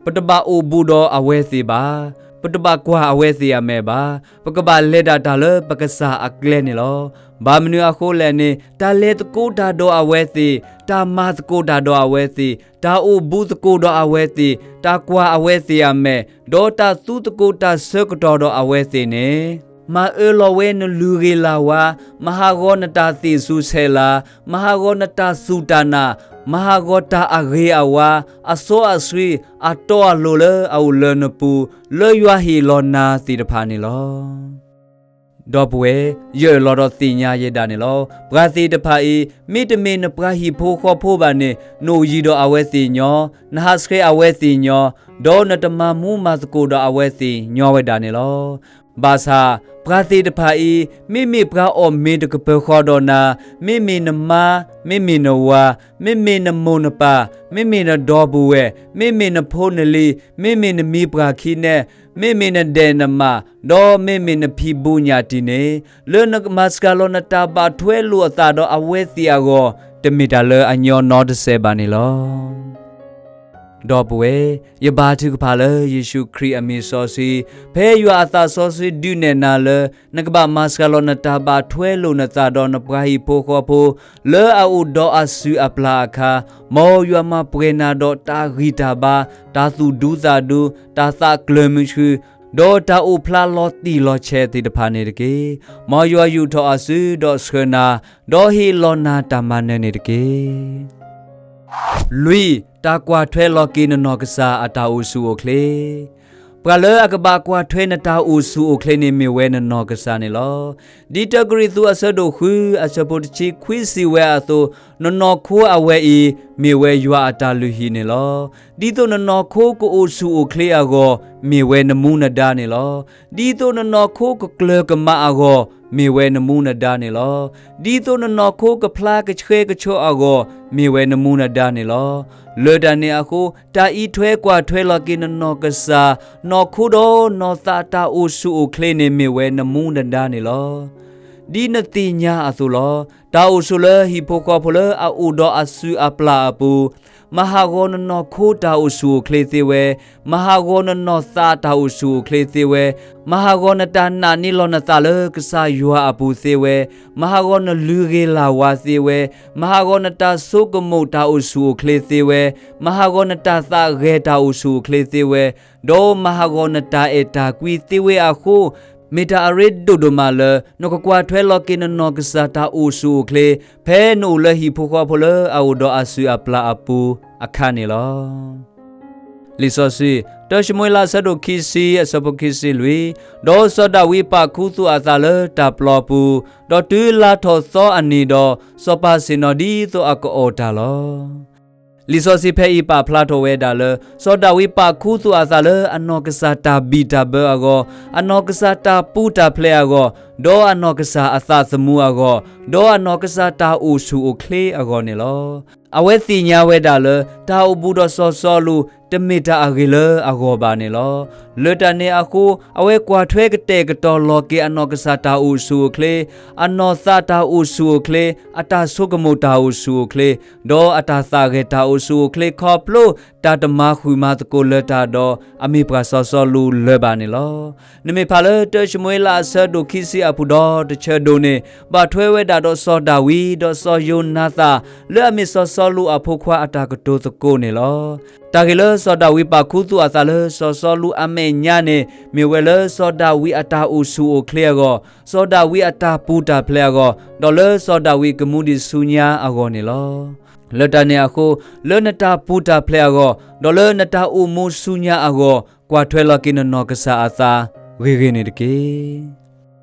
ပတဘၣ်အိၣ်ဘူးဒီးအဝဲသ့ၣ်ဘၣ်, ပတဘၣ်ကွၢ်အဝဲသ့ၣ်အမဲာ်ဘၣ်, ပကဘၣ်လဲၤဒၣ်တၢ်လၢပကစၢ်အကျဲန့ၣ်လီၤ. ဘၣ်မနုၤအဃိလဲၣ်န့ၣ် တၢ်လဲၤသကိးတၢ်ဒီးအဝဲသ့ၣ်, တၢ်မၤသကိးတၢ်ဒီးအဝဲသ့ၣ်, တၢ်အိၣ်ဘူးသကိးဒီးအဝဲသ့ၣ်, တၢ်ကွၢ်အဝဲသ့ၣ်အမဲာ်, ဒီးတၢ်သူသကိးတၢ်ဆၢကတီၢ်ဒီးအဝဲသ့ၣ်န့ၣ်, မၤအၢလီၤဝဲနလုၢ်ဂ့ၤလၢ်ဝါ, မၤဟးဂီၤနတၢ်သ့ၣ်ဆူဆဲးလၤ, မၤဟးဂီၤနတၢ်စူၢ်တၢ်နာ်, မၤဟးဂီၤတၢ်အဂ့ၤအဝါ, အစီအဆှံ, အတီအလိၤလၢအအိၣ်လၢနပူၤ, လၢယွၤဟ့ၣ်လီၤနၤသ့ၣ်တဖၣ်န့ၣ်လီၤ. ဒီပုၢ်ဝဲၢ်, ယအၢၣ်လီၤဒီးသ့ၣ်ညါယဲဒၣ်န့ၣ်လီၤ. ပှၤသ့ၣ်တဖၣ်အံၤ, မ့တမ့ၢ်နပှၤဟံၣ်ဖိဃီဖိဘၣ်န့ၣ်, နအိၣ်ယံၤဒီးအဝဲသ့ၣ်ညီ, နဟးဆှဲးအဝဲသ့ၣ်ညီ, ဒီးနတမၤမူမၤသကိးဒီးအဝဲသ့ၣ်ညီဝဲဒၣ်န့ၣ်လီၤ. ဘၣ်ဆၣ်, ပှၤသ့ၣ်တဖၣ်အံၤ, မ့မ့ၢ်ပှၤအီၣ်မ့ၤတကပၢၤဃီဒီးနၤ, မ့မ့ၢ်နမါ, မ့မ့ၢ်နဝၤ, မ့မ့ၢ်နမိၢ်နပၢ်, မ့မ့ၢ်နဒီပုၢ်ဝဲၢ်, မ့မ့ၢ်နဖိနလံၤ, မ့မ့ၢ်နမံပှၢ်ခံနဲ, မ့မ့ၢ်နဒဲးနမး, ဒီးမ့မ့ၢ်နဖံးဘူးညၣ်တံၢ်န့ၣ်, လၢနမၤစှၤလီၤနတၢ်ဘၣ်ထွဲလိာ်အသးဒီးအဝဲသ့ၣ်အဂီၢ်, တမ့ၢ်တၢ်လၢအညီနီတစဲးဘၣ်န့ၣ်လီၤ. ဒီပုၢ်ဝဲၢ်, ယဘါထုကဖၣ်လၢယ့ၣ်ၡူးခရံာ်အမံၤစီဆှံ, ဖဲယွၤအသးစီဆှံဒုးနဲၣ်နၤလၢ နကဘၣ်မၤစှၤလီၤနတၢ်ဘၣ်ထွဲလိာ်နသးဒီးနပှၤဟံၣ်ဖိဃီဖိ လၢအအိၣ်ဒီးအစုၣ်အပျၢ်အခါ, မ်ယွၤမၤပှဲၤနၤဒီးတၢ်ဂံၢ်တၢ်ဘါ, တၢ်သူၣ်ဒူသးဒူ, တၢ်သးကျၢၤမုဆှု, ဒီးတၢ်အိၣ်ဖျါလီၤတံၢ်လီၤဆဲးသ့ၣ်တဖၣ်န့ၣ်တက့ၢ်. မ်ယွၤယူာ်ထီၣ်အစုဒီးဆှၢနၤ, ဒီးဟ့ၣ်လီၤနၤတၢ်မၤနၢၤန့ၣ်တက့ၢ်. လွံၢ်, တၢ်ကွၢ်ထွဲလီၤက့ၤနနီၢ်ကစၢ်အတၢ်အိၣ်ဆူၣ်အိၣ်ချ့. ပှၤလၢအကဘၣ်ကွၢ်ထွဲနတၢ်အိၣ်ဆူၣ်အိၣ်ချ့န့ၣ်မ့ၢ်ဝဲနနီၢ်ကစၢ်န့ၣ်လီၤ. ဒ်တၢကရံၣ်သူးအဆၢဒိၣ်ဃု အဆၢဖိတဆံခွံစံးဝဲအသိး, နနီၢ်ခိအဝဲအံၤ မ့ၢ်ဝဲယွၤအတၢ်လုၢ်ဟံၣ်န့ၣ်လီၤ. ဒ်သိးနနီၢ်ခိကအိၣ်ဆူၣ်အိၣ်ချ့အဂီၢ်, မ့ၢ်ဝဲနမူနဒါန့ၣ်လီၤ. ဒ်သိးနနီၢ်ခိကကျၢၤကမးအဂီၢ်, မ့ၢ်ဝဲနမူနဒါန့ၣ်လီၤ. ဒ်သိးနနီၢ်ခိကဖျါကဆှဲကဆှီအဂီၢ်, မ့ၢ်ဝဲနမူနဒါန့ၣ်လီၤ. လၢတၢ်န့ၣ်အဃိ, တၢ်အံးထွဲကွၢ်ထွဲလီၤက့ၤနနီၢ်ကစၢ်, နီၢ်ခိဒီးနီၢ်သးတၢ်အိၣ်ဆူၣ်အိၣ်ချ့န့ၣ် မ့ၢ်ဝဲနမူနဒါန့ၣ်လီၤ. ဒ်နသ့ၣ်ညါအသိးလီၤ. တၢ်အိၣ်ဆိးလၢဟံၣ်ဖိဃီဖိလၢအအိၣ်ဒီးအစုၣ်အပျၢ်အပူၤ, မၤဟးဂီၤနနီၢ်ခိတၢ်အိၣ်ဆူၣ်အိၣ်ချ့သ့ဝဲ, မၤဟးဂီၤနနီၢ်သးတၢ်အိၣ်ဆူၣ်အိၣ်ချ့သ့ဝဲ, မၤဟးဂီၤနတၢ်နာ်န့ၢ်လီၤနသးလၢကစၢ်ယွၤအပူၤသ့ဝဲ, မၤဟးဂီၤနလုၢ်ဂ့ၤလၢ်ဝါသ့ဝဲ, မၤဟးဂီၤနတၢ်ဆိကမိၣ်တၢ်အိၣ်ဆူၣ်အိၣ်ချ့သ့ဝဲ, မၤဟးဂီၤနတၢ်သးဂဲၤတၢ်အိၣ်ဆူၣ်အိၣ်ချ့သ့ဝဲ, ဒီးမၤဟးဂီၤနတၢ်အဲၣ်တၢ်ကွံသ့ဝဲအဃိ, မ့ၢ်တၢ်အရ့ဒိၣ်ဒိၣ်မးလၢ နကကွၢ်ထွဲလီၤက့ၤနနီၢ်ကစၢ်တၢ်အိၣ်ဆူၣ်အိၣ်ချ့, ဖဲနအိၣ်လၢဟံၣ်ဖိဃီဖိလၢအအိၣ်ဒီးအစုၣ်အပျၢ်အပူၤအခါန့ၣ်လီၤ. လံာ်စီဆှံ, တၢၡမူၤအ့လးအဆၢဒိၣ်ခံဆံအဆၢဖိခံဆံလွံၢ်, ဒီးစီၤဒၤဝံးပာ်ခူသူၣ်အသးလၢတၢ်ပျီပူၤ, ဒီးတုၤလါထီၣ်သီအနံၤဒီး, စီၤပၤဆ့ၣ်နီၤဒ်သိးအကအီၣ်တၢ်လီၤ. လံာ်စီဆှံဖဲအံၤပာ်ဖျါထီၣ်ဝဲဒၣ်လၢ စီၤဒၤဝံးပာ်ခူသူၣ်အသးလၢအနီၢ်ကစၢ်တၢ်ဘံၣ်တၢ်ဘၢအဂီၢ်, အနီၢ်ကစၢ်တၢ်ပူၤတၢ်ဖျဲးအဂီၢ်, ဒီးအနီၢ်ကစၢ်အသးသမူအဂီၢ်, ဒီးအနီၢ်ကစၢ်တၢ်အိၣ်ဆူၣ်အိၣ်ချ့အဂီၢ်န့ၣ်လီၤ. အဝဲသ့ၣ်ညါဝဲဒၣ်လၢ တၢ်အိၣ်ဘူးဒီးစီၤစီလူး တမ့ၢ်တၢ်အဂ့ၤလၢအဂီၢ်ဘၣ်န့ၣ်လီၤ. လၢတၢ်န့ၣ်အဃိ, အဝဲကွၢ်ထွဲကတဲာ်ကတီၤလီၤက့ၤအနီၢ်ကစၢ်တၢ်အိၣ်ဆူၣ်အိၣ်ချ့, အနီၢ်သးတၢ်အိၣ်ဆူၣ်အိၣ်ချ့, အတၢ်ဆိကမိၣ်တၢ်အိၣ်ဆူၣ်အိၣ်ချ့, ဒီးအတၢ်သးဂဲၤတၢ်အိၣ်ဆူၣ်အိၣ်ချ့ခီဖျိ တၢ်တမၤဃုာ်မၤသကိးလၢၤတၢ်ဒီး အမ့ၢ်ပှၤစီၤစီလူးလၢၤဘၣ်န့ၣ်လီၤ. နမ့ၢ်ဖးလၢတၢၡမူၤအ့လးအဆၢဒိၣ်ခံဆံအပူၤဒီတဆၢဒိၣ်န့ၣ်, ဘၣ်ထွဲဝဲဒၣ်ဒီးစီၤဒၤဝံးဒီးစီၤယိၤနၤသၣ် လၢအမ့ၢ်စီၤစီလူးအဖိခွါအတၢ်ကတိၤသကိးန့ၣ်လီၤ. တၢ်ဂ့ၢ်လၢစီၤဒၤဝံးပာ်ခူသူၣ်အသးလၢစီၤစီလူးအမဲာ်ညါန့ၣ် မ့ၢ်ဝဲလၢစီၤဒၤဝံးအတၢ်အိၣ်ဆူၣ်အိၣ်ချ့အဂီၢ်, စီၤဒၤဝံးအတၢ်ပူၤတၢ်ဖျဲးအဂီၢ်, ဒီးလၢစီၤဒၤဝံးကမူဒံးဆူညါအဂီၢ်န့ၣ်လီၤ. လၢတၢ်န့ၣ်အဃိ, လၢနတၢ်ပူၤတၢ်ဖျဲးအဂီၢ်, ဒီးလၢနတၢ်အိၣ်မူဆူညါအဂီၢ်, ကွၢ်ထွဲလီၤက့ၤနနီၢ်ကစၢ်အသးဂ့ၤဂ့ၤန့ၣ်တက့ၢ်.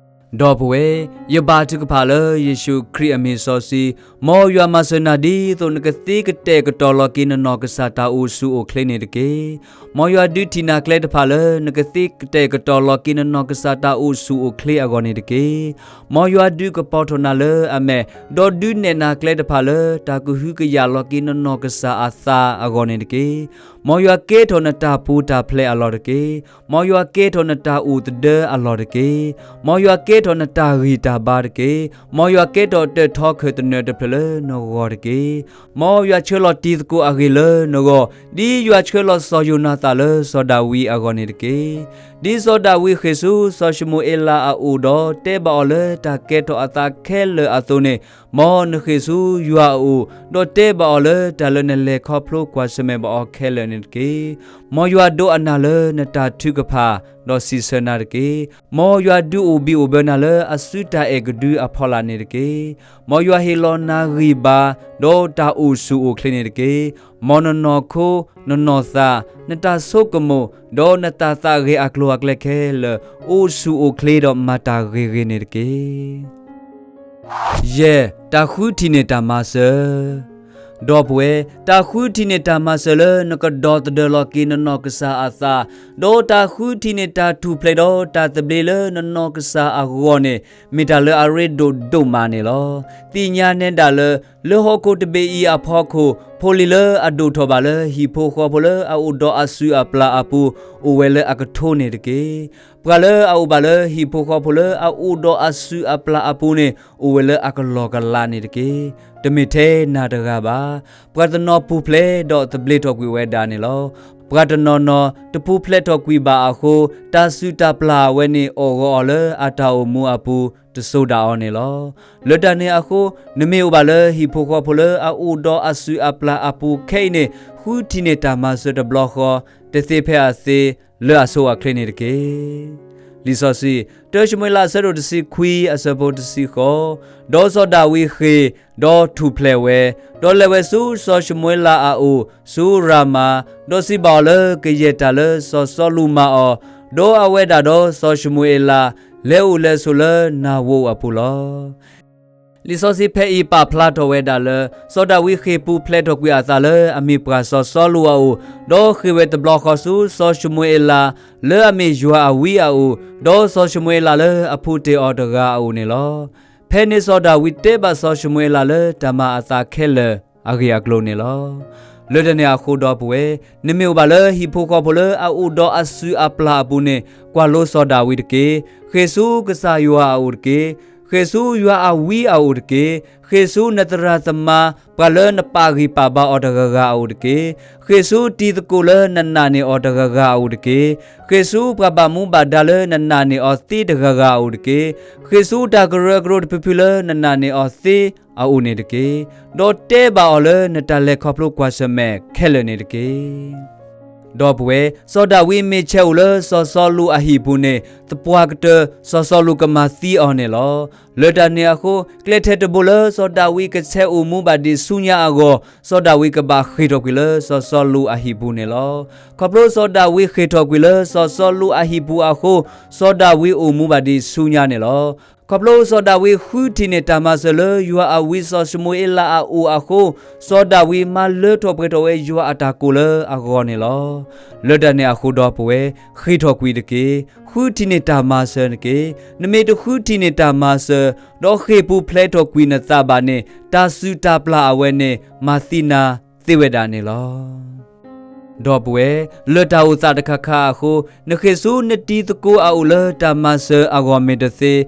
ဒီပုၢ်ဝဲၢ်, ယဘါထုကဖၣ်လၢယ့ၣ်ၡူးခရံာ်အမံၤစီဆှံ, မ်ယွၤမၤစၢၤနၤဒ်သိးနကသ့ကတဲာ်ကတီၤလီၤက့ၤနနီၢ်ကစၢ်တၢ်အိၣ်ဆူၣ်အိၣ်ချ့န့ၣ်တက့ၢ်. မ်ယွၤဒုးထံၣ်နၤကျဲတဖၣ်လၢ နကသ့ကတဲာ်ကတီၤလီၤက့ၤနနီၢ်ကစၢ်တၢ်အိၣ်ဆူၣ်အိၣ်ချ့အဂီၢ်န့ၣ်တက့ၢ်. မ်ယွၤဒုးကပီၤထီၣ်နၤလၢအမဲာ်, ဒီးဒုးနဲၣ်နၤကျဲတဖၣ်လၢ တၢ်ကဟုကယာ်လီၤက့ၤနနီၢ်ကစၢ်အသးအဂီၢ်န့ၣ်တက့ၢ်. မ်ယွၤကဲထီၣ်နတၢ်ပူၤတၢ်ဖျဲးအလီၢ်တက့ၢ်. မ်ယွၤကဲထီၣ်နတၢ်အိၣ်သဒၢအလီၢ်တက့ၢ်. မ်ယွၤကဲထီၣ်နတၢ်ဂံၢ်တၢ်ဘါတက့ၢ်. မ်ယွၤကဲထီၣ်တၢၣ်ထီခၢၣ်သနၢၣ်တဖျၢၣ်လၢနဂီၢ်တက့ၢ်. မ်ယွၤဆှၢလီၤတံၤသကိးအဂ့ၢ်လၢနဂီၢ်, ဒ်ယွၤဆှၢလီၤစီၤယိၤနၤသၣ်လၢစီၤဒၤဝံးအဂီၢ်န့ၣ်တက့ၢ်. ဒ်စီၤဒၤဝံးဃ့ၢ်ဆူစီၤၡမူၤအ့လးအအိၣ်ဒီးတဲဘၣ်အီၤလၢတၢ်ကဲထီၣ်အသးခဲလၢာ်အသိးန့ၣ်, မ်နဃ့ၢ်ဆူယွၤအအိၣ်, ဒီးတဲဘၣ်အီၤလၢတၢ်လၢနလဲၤခီဖျိကွၢ်ဆၢၣ်မဲာ်ဘၣ်အီၤခဲလၢာ်န့ၣ်တက့ၢ်. မ်ယွၤဒိးအနၢ်လၢနတၢ်ထုကဖၣ်, ဒီးစံးဆၢနၤတက့ၢ်. မ်ယွၤဒုးအိၣ်ဘံၣ်အိၣ်ဘၢနၤလၢအစုတၢ်အဲၣ်ကဒုအဖီလာ်န့ၣ်တက့ၢ်. မ်ယွၤဟ့ၣ်လီၤနၤဂံၢ်ဘါ, ဒီးတၢ်အိၣ်ဆူၣ်အိၣ်ချ့န့ၣ်တက့ၢ်. မ်နနီၢ်ခိ, နနီၢ်သး, နတၢ်ဆိကမိၣ်, ဒီးနတၢ်သးဂဲၤအကျိၤအကျဲခဲလၢာ်, အိၣ်ဆူၣ်အိၣ်ချ့ဒီးမၤတၢ်ဂ့ၤဂ့ၤန့ၣ်တက့ၢ်. ယဲၢ်, တၢ်ဃုထံၣ်န့ၢ်တၢ်မၤစၢၤ. ဒီပုၢ်ဝဲၢ်, တၢ်ဃုထံၣ်န့ၢ်တၢ်မၤစၢၤလၢနကဒီသဒၢလီၤက့ၤနနီၢ်ကစၢ်အသး, ဒီးတၢ်ဃုထံၣ်န့ၢ်တၢ်ထူၣ်ဖျဲးဒီးတၢ်သဘျ့လၢနနီၢ်ကစၢ်အဂီၢ်န့ၣ်, မ့ၢ်တၢ်လၢအရ့ဒိၣ်ဒိၣ်မးန့ၣ်လီၤ. သ့ၣ်ညါနဲဒၣ်လၢ လၢဟီၣ်ခိၣ်တဘ့ၣ်အံၤအဖီခိၣ်, ဖိလံၤလၢအဒိၣ်ထီၣ်ဘၣ်လၢဟံၣ်ဖိဃီဖိလၢအအိၣ်ဒီးအစုၣ်အပျၢ်အပူၤ အိၣ်ဝဲလၢအကထိန့ၣ်တက့ၢ်. ပှၤလၢအအိၣ်ဘၣ်လၢဟံၣ်ဖိဃီဖိလၢအအိၣ်ဒီးအစုၣ်အပျၢ်အပူၤန့ၣ် အိၣ်ဝဲလၢအကလီၢ်ကလးန့ၣ်တက့ၢ်. တမ့ၢ်ထဲနၤတဂၤဘၣ်. ပှၤတနီၤပူၤဖျဲးဒီးသဘျ့ထီၣ်ကွံာ်ဝဲဒၣ်န့ၣ်လီၤ. ပှၤတနီၤနီၤတပူၤဖျဲးထီၣ်ကွံာ်ဘၣ်အဃိ တၢ်စုၣ်တၢ်ပျၢ်အဝဲန့ၣ် အိၣ်ဂီၤအီၤလၢအတၢ်အိၣ်မူအပူၤ တစိၤဒၣ်အီၤန့ၣ်လီၤ. လၢတၢ်န့ၣ်အဃိ နမ့ၢ်အိၣ်ဘၣ်လၢဟံၣ်ဖိဃီဖိလၢအအိၣ်ဒီးအစုၣ်အပျၢ်အပူၤခဲအံၤန့ၣ် ဃုထံၣ်န့ၢ်တၢ်မၤစၢၤတဘျီဃီ တသ့ဖဲအသ့ လၢအဆိအချ့န့ၣ်တက့ၢ်. လံာ်စီဆှံ, တၢၡမူၤအ့လး အဆၢဒိၣ်တဆံခွံ အဆၢဖိတဆံဃိး, ဒီးစီၤဒၤဝံးဃ့ၢ်, ဒီးထူၣ်ဖျဲးဝဲ, ဒီးလဲၤဝဲဆူစီၤၡမူၤအ့လးအအိၣ် ဆူရၤမၤ, ဒီးစံးဘၣ်အီၤလၢ ကယဲၢ်တၢ်လၢစီၤစီလူးမၤအီၤ, ဒီးအဝဲဒၣ်ဒီးစီၤၡမူၤအ့လး လဲၤအိၣ်လဲၤဆိးလၢနၢ်ဝိအပူၤလီၤ. လံာ်စီဆှံဖဲအံၤပာ်ဖျါထီၣ်ဝဲဒၣ်လၢ စီၤဒၤဝံးဃ့ၢ်ပူၤဖျဲးထီၣ်ကွံာ်အသးလၢအမ့ၢ်ပှၤစီၤစီလူးအအိၣ်, ဒီးဃ့ၢ်ဝဲတဘျီဃီဆူစီၤၡမူၤအ့လး လၢအမ့ၢ်ယွၤအဝံအအိၣ်, ဒီးစီၤၡမူၤအ့လးလၢအဖုတ့ၢ်အီၤတဂၤအအိၣ်န့ၣ်လီၤ. ဖဲန့ၣ်စီၤဒၤဝံးတဲဘၣ်စီၤၡမူၤအ့လးလၢတၢ်မၤအသးခဲလၢာ်အဂ့ၢ်အကျိၤန့ၣ်လီၤ. လၢတၢ်န့ၣ်အဃိဒီပုၢ်ဝဲၢ်, နမ့ၢ်အိၣ်ဘၣ်လၢဟံၣ်ဖိဃီဖိလၢအအိၣ်ဒီးအစုၣ်အပျၢ်အပူၤန့ၣ် ကွၢ်လိစီၤဒၤဝံးတက့ၢ်. ဃ့ၢ်ဆူကစၢ်ယွၤအအိၣ်တက့ၢ်. ဃ့ၢ်ဆူယွၤအဝံအအိၣ်တက့ၢ်. ဃ့ၢ်ဆူနသရၣ်သမါ ပှၤလၢနပာ်ဂံၢ်ပာ်ဘါအီၤတဂၤဂၤအအိၣ်တက့ၢ်. ဃ့ၢ်ဆူတံၤသကိးလၢနနာ်န့ၢ်အီၤတဂၤဂၤအအိၣ်တက့ၢ်. ဃ့ၢ်ဆူပှၤဘၣ်မူဘၣ်ဒါလၢနနာ်န့ၢ်အီၤသ့တဂၤဂၤအအိၣ်တက့ၢ်. ဃ့ၢ်ဆူတၢ်ကရၢကရိတဖုဖုလၢနနာ်န့ၢ်အီၤသ့အအိၣ်န့ၣ်တက့ၢ်. ဒီးတဲဘၣ်အီၤလၢနတၢ်လဲၤခီဖျိကွၢ်ဆၢၣ်မဲာ်ခဲလၢာ်န့ၣ်တက့ၢ်. ဒီပုၢ်ဝဲၢ်, စီၤဒၤဝံးမ့ၢ်ဆဲးအိၣ်လၢစီၤစီလူးအဟံၣ်ပူၤန့ၣ် သပှၢ်ကတၢၢ် စီၤစီလူးကမၤသံအီၤန့ၣ်လီၤ. လၢတၢ်န့ၣ်အဃိ ကျဲထဲတဘိလၢစီၤဒၤဝံးကဆဲးအိၣ်မူဘၣ်ဒံးဆူညါအဂီၢ် စီၤဒၤဝံးကဘၣ်ဃ့ၢ်ထီၣ်ကွံာ်လၢစီၤစီလူးအဟံၣ်ပူၤန့ၣ်လီၤ. ခီဖျိစီၤဒၤဝံးဃ့ၢ်ထီၣ်ကွံာ်လၢစီၤစီလူးအဟံၣ်ပူၤအဃိ စီၤဒၤဝံးအိၣ်မူဘၣ်ဒံးဆူညါန့ၣ်လီၤ. ခီဖျိစီၤဒၤဝံးဃုထံၣ်န့ၢ်တၢ်မၤစၢၤလၢယွၤအဝံစီၤၡမူၤအ့လးအအိၣ်အဃိ စီၤဒၤဝံးမၤလၢထီၣ်ပှဲၤထီၣ်ဝဲယွၤအတၢ်ကိးလၢအဂီၢ်န့ၣ်လီၤ. လၢတၢ်န့ၣ်အဃိဒီပုၢ်ဝဲၢ်, ဃ့ၢ်ထီၣ်ကွံာ်တက့ၢ်. ဃုထံၣ်န့ၢ်တၢ်မၤစၢၤတက့ၢ်. နမ့ၢ်တဃုထံၣ်န့ၢ်တၢ်မၤစၢၤ ဒီးဃ့ၢ်ပူၤဖျဲးထီၣ်ကွံာ်နသးဘၣ်န့ၣ် တၢ်စုၣ်တၢ်ပျၢ်အဝဲန့ၣ် မၤသံနၤသ့ဝဲဒၣ်န့ၣ်လီၤ. ဒီပုၢ်ဝဲၢ်, လၢတၢ်အိၣ်သးတခါခါအဃိ နဃ့ၢ်ဆူနတံၤသကိးအအိၣ်လၢတၢ်မၤစၢၤအဂီၢ်မ့ၢ်တသ့,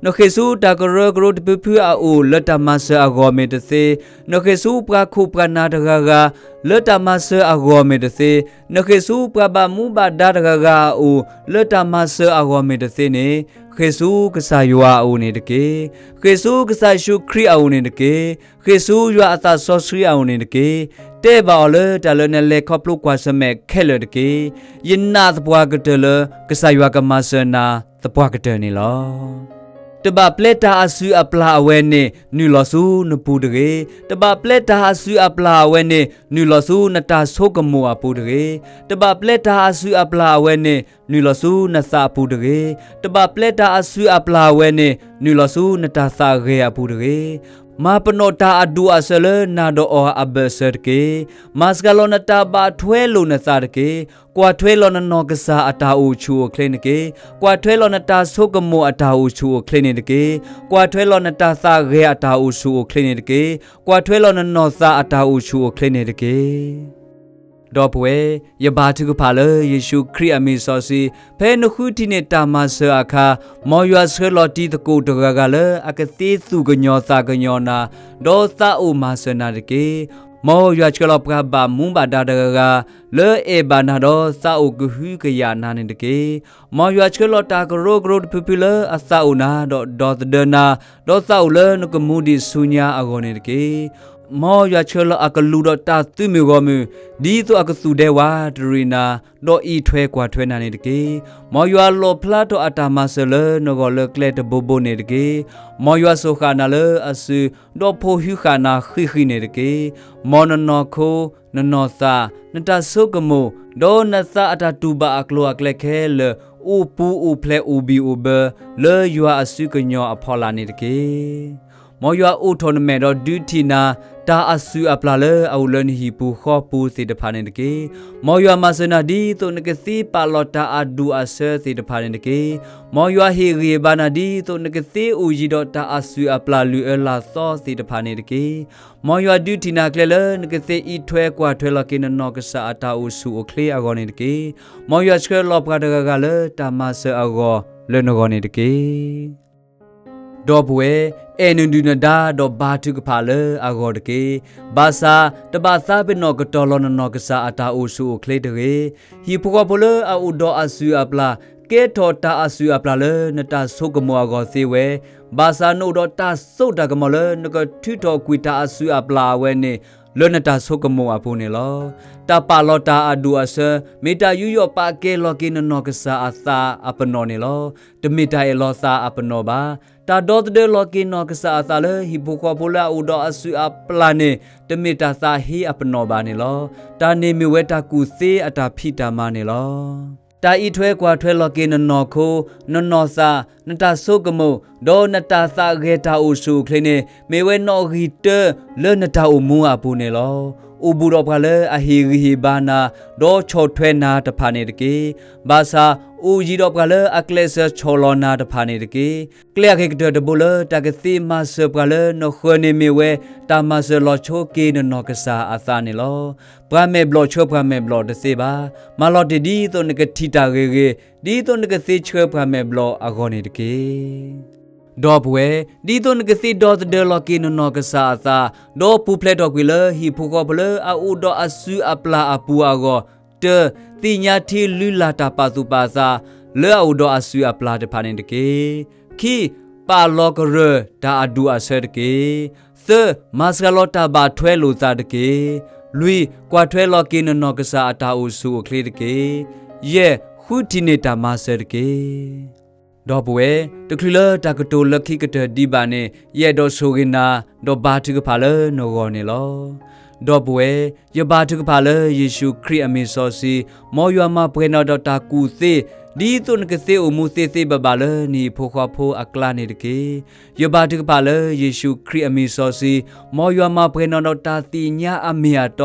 နဃ့ၢ်ဆူတၢ်ကရၢကရိတဖုဖုအအိၣ်လၢတၢ်မၤစၢၤအဂီၢ်မ့ၢ်တသ့, နဃ့ၢ်ဆူပှၤခိၣ်ပှၤနၢ်တဂၤဂၤ လၢတၢ်မၤစၢၤအဂီၢ်မ့ၢ်တသ့, နဃ့ၢ်ဆူပှၤဘၣ်မူဘၣ်ဒါတဂၤဂၤအအိၣ် လၢတၢ်မၤစၢၤအဂီၢ်မ့ၢ်တသ့န့ၣ်, ဃ့ၢ်ဆူကစၢ်ယွၤအအိၣ်န့ၣ်တက့ၢ်. ဃ့ၢ်ဆူကစၢ်ယ့ၣ်ၡူးခရံာ်အအိၣ်န့ၣ်တက့ၢ်. ဃ့ၢ်ဆူယွၤအသးစီဆှံအအိၣ်န့ၣ်တက့ၢ်. တဲဘၣ်အီၤလၢတၢ်လၢနလဲၤခီဖျိကွၢ်ဆၢၣ်မဲာ်ခဲလၢာ်တက့ၢ်. ယနာ်သပှၢ်ကတၢၢ်လၢ ကစၢ်ယွၤကမၤစၢၤနၤသပှၢ်ကတၢၢ်န့ၣ်လီၤ. တဘၣ်ပျဲတၢ်အစုၣ်အပျၢ်အဝဲန့ၣ် နုာ်လီၤဆူနပူၤတဂ့ၤ. တဘၣ်ပျဲတၢ်အစုၣ်အပျၢ်အဝဲန့ၣ် နုာ်လီၤဆူနတၢ်ဆိကမိၣ်အပူၤတဂ့ၤ. တဘၣ်ပျဲတၢ်အစုၣ်အပျၢ်အဝဲန့ၣ် နုာ်လီၤဆူနသးအပူၤတဂ့ၤ. တဘၣ်ပျဲတၢ်အစုၣ်အပျၢ်အဝဲန့ၣ် နုာ်လီၤဆူနတၢ်သးဂဲၤအပူၤတဂ့ၤ. မၤပနီၣ်တၢ်အဒိၣ်အဆၢလၢနၤဒီးအီၤအဘၢၣ်စၢၤတက့ၢ်. မၤစှၤလီၤနတၢ်ဘၣ်ထွဲလိာ်နသးတက့ၢ်. ကွၢ်ထွဲလီၤနနီၢ်ကစၢ်အတၢ်အိၣ်ဆူၣ်အိၣ်ချ့န့ၣ်တက့ၢ်. ကွၢ်ထွဲလီၤနတၢ်ဆိကမိၣ်အတၢ်အိၣ်ဆူၣ်အိၣ်ချ့န့ၣ်တက့ၢ်. ကွၢ်ထွဲလီၤနတၢ်သးဂဲၤအတၢ်အိၣ်ဆူၣ်အိၣ်ချ့န့ၣ်တက့ၢ်. ကွၢ်ထွဲလီၤနနီၢ်သးအတၢ်အိၣ်ဆူၣ်အိၣ်ချ့န့ၣ်တက့ၢ်. ဒီပုၢ်ဝဲၢ်, ယဘါထုကဖၣ်လၢယ့ၣ်ၡူးခရံာ်အမံၤစီဆှံ, ဖဲနဃုထံၣ်န့ၢ်တၢ်မၤစၢၤအခါ, မ်ယွၤဆှၢလီၤတံၤသကိးတဂၤဂၤလၢအကသ့သူၣ်ကညီၤသးကညီၤနၤ, ဒီးသးအိၣ်မၤစၢၤနၤတက့ၢ်. မ်ယွၤဆှၢလီၤပှၤဘၣ်မူဘၣ်ဒါတဂၤဂၤ လၢအဲၣ်ဘၣ်နၤဒီးသးအိၣ်ကဟုကယာ်နၤန့ၣ်တက့ၢ်. မ်ယွၤဆှၢလီၤတၢ်ကရၢကရိတဖုဖုလၢအသးအိၣ်နၤ ဒီးဒီသဒၢနၤ, ဒီးသးအိၣ်လၢနကမူဒံးဆူညါအဂီၢ်န့ၣ်တက့ၢ်. မ်ယွၤဆှၢလီၤအကလူးဒီးတၢ်သုးမုၢ်ဂီၢ်မုၢ်, ဒ်သိးအကသူၣ်ဒဲဝးတရံးနၤ, ဒီးအံးထွဲကွၢ်ထွဲနၤန့ၣ်တက့ၢ်. မ်ယွၤလီၣ်ဖျါထီၣ်အတၢ်မၤစၢၤလၢနဂီၢ်လၢကျဲတဘိဘိန့ၣ်တက့ၢ်. မ်ယွၤစိာ်ဃာ်နၤလၢအစု, ဒီးဖိးဟုဃာ်နၤဃံးဃံးန့ၣ်တက့ၢ်. မ်နနီၢ်ခိ, နနီၢ်သး, နတၢ်ဆိကမိၣ်, ဒီးနသးအတၢ်တူၢ်ဘၣ်အကျိၤအကျဲခဲလၢာ် အိၣ်ပူၤအိၣ်ဖျဲးအိၣ်ဘံၣ်အိၣ်ဘၢ လၢယွၤအစုကညီၤအဖီလာ်န့ၣ်တက့ၢ်. မ်ယွၤအိးထီၣ်နမဲာ်ဒီးဒုးထံၣ်နၤ, တၢ်အစုၣ်အပျၢ်လၢအအိၣ်လၢနဟံၣ်ပူၤဃီပူၤသ့ၣ်တဖၣ်န့ၣ်တက့ၢ်. မ်ယွၤမၤစၢၤနၤဒ်သိးနကသ့ပာ်လီၤတၢ်အဒူၣ်အဆၢသ့ၣ်တဖၣ်န့ၣ်တက့ၢ်. မ်ယွၤဟ့ၣ်ဂံၢ်ဟ့ၣ်ဘါနၤဒ်သိးနကသ့အိၣ်ယံၤဒီးတၢ်အစုၣ်အပျၢ်လုၢ်အၢလၢ်သီသ့ၣ်တဖၣ်န့ၣ်တက့ၢ်. မ်ယွၤဒုးထံၣ်နၤကျဲလၢနကသ့အံးထွဲကွၢ်ထွဲလီၤက့ၤနနီၢ်ကစၢ်အတၢ်အိၣ်ဆူၣ်အိၣ်ချ့အဂီၢ်န့ၣ်တက့ၢ်. မ်ယွၤဆှၢလီၤပှၤတဂၤဂၤလၢတၢ်မၤစၢၤအဂီၢ်လၢနဂီၢ်န့ၣ်တက့ၢ်. ဒီပုၢ်ဝဲၢ်, အဲၣ်နဒုၣ်နဒါဒီးဘါထုကဖၣ်လၢအဂီၢ်တက့ၢ်. ဘၣ်ဆၣ်တဘၣ်သးပ့ၤနီၣ်ကတီၢ်လီၤနနီၢ်ကစၢ်အတၢ်အိၣ်ဆူၣ်အိၣ်ချ့တဂ့ၤ. ဟံၣ်ဖိဃီဖိလၢအအိၣ်ဒီးအစုၣ်အပျၢ် ကဲထီၣ်တၢ်အစုၣ်အပျၢ်လၢနတၢ်ဆိကမိၣ်အဂီၢ်သ့ဝဲ, ဘၣ်ဆၣ်နအိၣ်ဒီးတၢ်စိတၢ်ကမီၤလၢနကထုးထီၣ်ကွံာ်တၢ်အစုၣ်အပျၢ်အဝဲန့ၣ် လၢနတၢ်ဆိကမိၣ်အပူၤန့ၣ်လီၤ. တၢ်ပာ်လီၤတၢ်အဒူၣ်အဆၢ မ့ၢ်တၢ်ယူးယီၣ်ပာ်ကဲလီၤက့ၤနနီၢ်ကစၢ်အသးအပနီၣ်န့ၣ်လီၤ. တမ့ၢ်တၢ်အၢၣ်လီၤသးအပနီၣ်ဘၣ်. တၢ်ဒီသဒၢလီၤက့ၤနီၢ်ကစၢ်အသးလၢဟံၣ်ဖိဃီဖိလၢအအိၣ်ဒီးအစုၣ်အပျၢ်န့ၣ် တမ့ၢ်တၢ်သးဟ့အပနီၣ်ဘၣ်န့ၣ်လီၤ. တၢ်န့ၣ်မ့ၢ်ဝဲတၢ်ကူၣ်သ့အတၢ်ဖံးတၢ်မၤန့ၣ်လီၤ. တၢ်အံးထွဲကွၢ်ထွဲလီၤက့ၤနနီၢ်ခိ, နနီၢ်သး, နတၢ်ဆိကမိၣ်, ဒီးနတၢ်သးဂဲၤတၢ်အိၣ်ဆူၣ်အိၣ်ချ့န့ၣ် မ့ၢ်ဝဲနီၣ်ဂံၢ်တၢလၢနတၢ်အိၣ်မူအပူၤန့ၣ်လီၤ. အိၣ်ဘူးဒီးပှၤလၢအဟ့ၣ်ဂံၢ်ဟ့ၣ်ဘါနၤ, ဒီးဆီၣ်ထွဲနၤတဖၣ်န့ၣ်တက့ၢ်. ဘၣ်ဆၣ်အိၣ်ယံၤဒီးပှၤလၢအကျဲးစၢးဆီၣ်လီၤနၤတဖၣ်န့ၣ်တက့ၢ်. ကျဲအဂ့ၤကတၢၢ်တဘိလၢတၢ်ကသ့မၤစၢၤပှၤလၢနဃၢၤန့ၣ်မ့ၢ်ဝဲ တၢ်မၤစၢၤလီၤဆိက့ၤနနီၢ်ကစၢ်အသးန့ၣ်လီၤ. ပှၤမဲာ်ဘျီၣ်ဆှၢပှၤမဲာ်ဘျီၣ်တသ့ဘၣ်. မၤလီၤတ့ၢ်ဒ်သိးနကထံၣ်တၢ်ဂ့ၤဂ့ၤ, ဒ်သိးနကသ့ဆှၢပှၤမဲာ်ဘျီၣ်အဂီၢ်န့ၣ်တက့ၢ်. ဒီပုၢ်ဝဲၢ်, ဒ်သိးနကသ့ဒီသဒၢလီၤက့ၤနနီၢ်ကစၢ်အသး, ဒီးပူၤဖျဲးထီၣ်ကွံာ်လၢဟံၣ်ဖိဃီဖိလၢအအိၣ်ဒီးအစုၣ်အပျၢ်အပူၤအဂီၢ်, တၢ, သ့ၣ်ညါထံလုၢ်လၢ်တၢ်ပာ်သူၣ်ပာ်သး လၢအအိၣ်ဒီးအစုၣ်အပျၢ်တဖၣ်န့ၣ်တက့ၢ်. ခံ, ပာ်လီၤကရၢၢ်တၢ်အဒူၣ်အဆၢတက့ၢ်. သၢ, မၤစှၤလီၤတၢ်ဘၣ်ထွဲလိာ်သးတက့ၢ်. လွံၢ်, ကွၢ်ထွဲလီၤက့ၤနနီၢ်ကစၢ်အတၢ်အိၣ်ဆူၣ်အိၣ်ချ့တက့ၢ်. ယဲၢ်, ဃုထံၣ်န့ၢ်တၢ်မၤစၢၤတက့ၢ်. ဒီပုၢ်ဝဲၢ်, တချုးလၢတၢ်ကတိၤလၢခံကတၢၢ်ဒံးဘၣ်န့ၣ် ယအဲၣ်ဒိးဆိၣ်ဂ့ၤနၤ ဒီးဘါထုကဖၣ်လၢနဂီၢ်န့ၣ်လီၤ. ဒီပုၢ်ဝဲၢ်, ယဘါထုကဖၣ်လၢယ့ၣ်ၡူးခရံာ်အမံၤစီဆှံ, မ်ယွၤမၤပှဲၤနၤဒီးတၢ်ကူၣ်သ့, ဒ်သိးနကသ့အိၣ်မူသ့သ့ဘၣ်ဘၣ်လၢနဟံၣ်ဖိဃီဖိအကျါန့ၣ်တက့ၢ်. ယဘါထုကဖၣ်လၢယ့ၣ်ၡူးခရံာ်အမံၤစီဆှံ, မ်ယွၤမၤပှဲၤနၤဒီးတၢ်သ့ၣ်ညါအမ့ၢ်အတ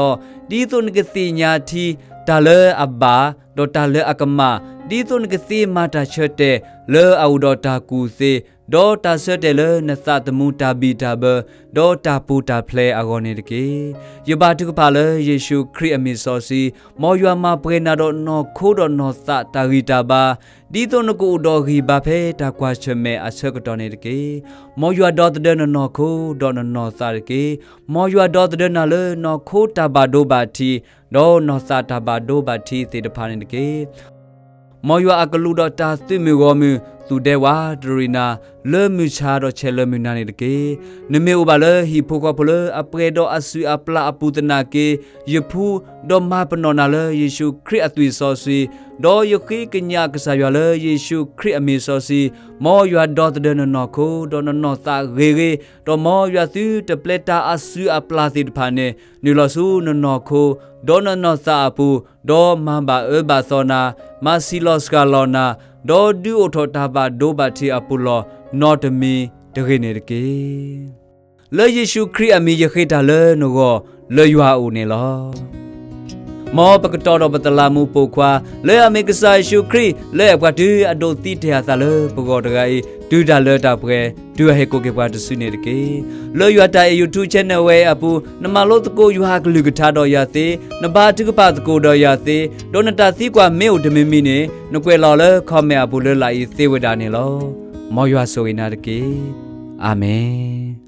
ီ, ဒ်သိးနကသ့ၣ်ညါထံ တၢ်လၢအဘၣ်, ဒီးတၢ်လၢအကမၣ်, ဒ်သိးနကသ့မၤတၢ်ဆၢတဲာ် လၢအအိၣ်ဒီးတၢ်ကူၣ်သ့, ဒီးတၢ်ဆၢတဲာ်လၢနသးသမူတၢ်ဘံၣ်တၢ်ဘၢ, ဒီးတၢ်ပူၤတၢ်ဖျဲးအဂီၢ်န့ၣ်တက့ၢ်. ယဘါထုကဖၣ်လၢယ့ၣ်ၡူးခရံာ်အမံၤစီဆှံ, မ်ယွၤမၤပှဲၤနၤဒီးနီၢ်ခိဒီးနီၢ်သးတၢ်ဂံၢ်တၢ်ဘါ, ဒ်သိးနကအိၣ်ဒီးဂံၢ်ဘါဖဲတၢ်ကွၢ်ဆၢၣ်မဲာ်အဆၢကတီၢ်န့ၣ်တက့ၢ်. မ်ယွၤဒီသဒၢနနီၢ်ခိဒီးနနီၢ်သးတက့ၢ်. မ်ယွၤဒီသဒၢနၤလၢနီၢ်ခိတၢ်ဘၣ်ဒိဘၣ်ထံး, ဒီးနီၢ်သးတၢ်ဘၣ်ဒိဘၣ်ထံးသ့ၣ်တဖၣ်န့ၣ်တက့ၢ်. မ်ယွၤအကလူးဒီးတၢ်သုးမုၢ်ဂီၢ်မုၢ် သူၣ်ဒဲဝးတရံးနၤ လၢမုၢ်ဆါဒီးဆဲးလၢမုၢ်နၤန့ၣ်တက့ၢ်. နမ့ၢ်အိၣ်ဘၣ်လၢဟံၣ်ဖိဃီဖိလၢအပှဲၤဒီးအစုၣ်အပျၢ်အပူၤသနာ်က့, ယဖှူ ဒီးမၤပနီၣ်နၤလၢယ့ၣ်ၡူးခရံာ်အသွံၣ်စီဆှံ, ဒီးယဃ့ကညးကစၢ်ယွၤလၢယ့ၣ်ၡူးခရံာ်အမံၤစီဆှံ, မ်ယွၤဒီသဒၢနနီၢ်ခိ ဒီးနနီၢ်သးဂ့ၤဂ့ၤ, ဒီးမ်ယွၤသုတပျဲတၢ်အစုၣ်အပျၢ်သ့ၣ်တဖၣ်န့ၣ် နုာ်လီၤဆူနနီၢ်ခိ ဒီးနနီၢ်သးအပူၤ, ဒီးမၤဘၣ်အၢဘၣ်သီနၤ, မၤဆံးလီၤစှၤလီၤနၤ, ဒီးဒုးအိၣ်ထီၣ်တၢ်ဘၣ်ဒိဘၣ်ထံးအပူၤလီၢ်နီတမံၤတဂ့ၤန့ၣ်တက့ၢ်. လၢယ့ၣ်ၡူးခရံာ်အမံၤယဃ့တၢ်လၢနဂီၢ် လၢယွၤအအိၣ်န့ၣ်လီၤ. မ်ပကတီၤဒီးပသလးမူးပိာ်ခွါ လၢအမ့ၢ်ကစၢ်ယ့ၣ်ၡူးခရံာ် လၢအဲၣ်ပှၤတုၤအဒိးသံတ့ၢ်အသးလၢပဂီၢ်တဂၤအံၤ တုၤတၢ်လၢတၢ်ပှဲၤ တုၤအဟဲကိးက့ၤပှၤတစုန့ၣ်တက့ၢ်. လၢယွၤတၢ်အဲၣ် YouTube channel ဝဲအံၤအပူၤ နမၤလိသကိးယွၤအကလုၢ်ကထါဒီးယၤသ့, နဘါထုကဖၣ်သကိးဒီးယၤသ့, ဒီးနတၢ်သံကွၢ်မ့ၢ်အိၣ်တမံၤမံၤန့ၣ် နကွဲးလီၤလၢ comment အပူၤလၢလာ်အံၤသ့ဝဲဒၣ်န့ၣ်လီၤ. မ်ယွၤဆိၣ်ဂ့ၤနၤတက့ၢ်. အၤမ့ၣ်.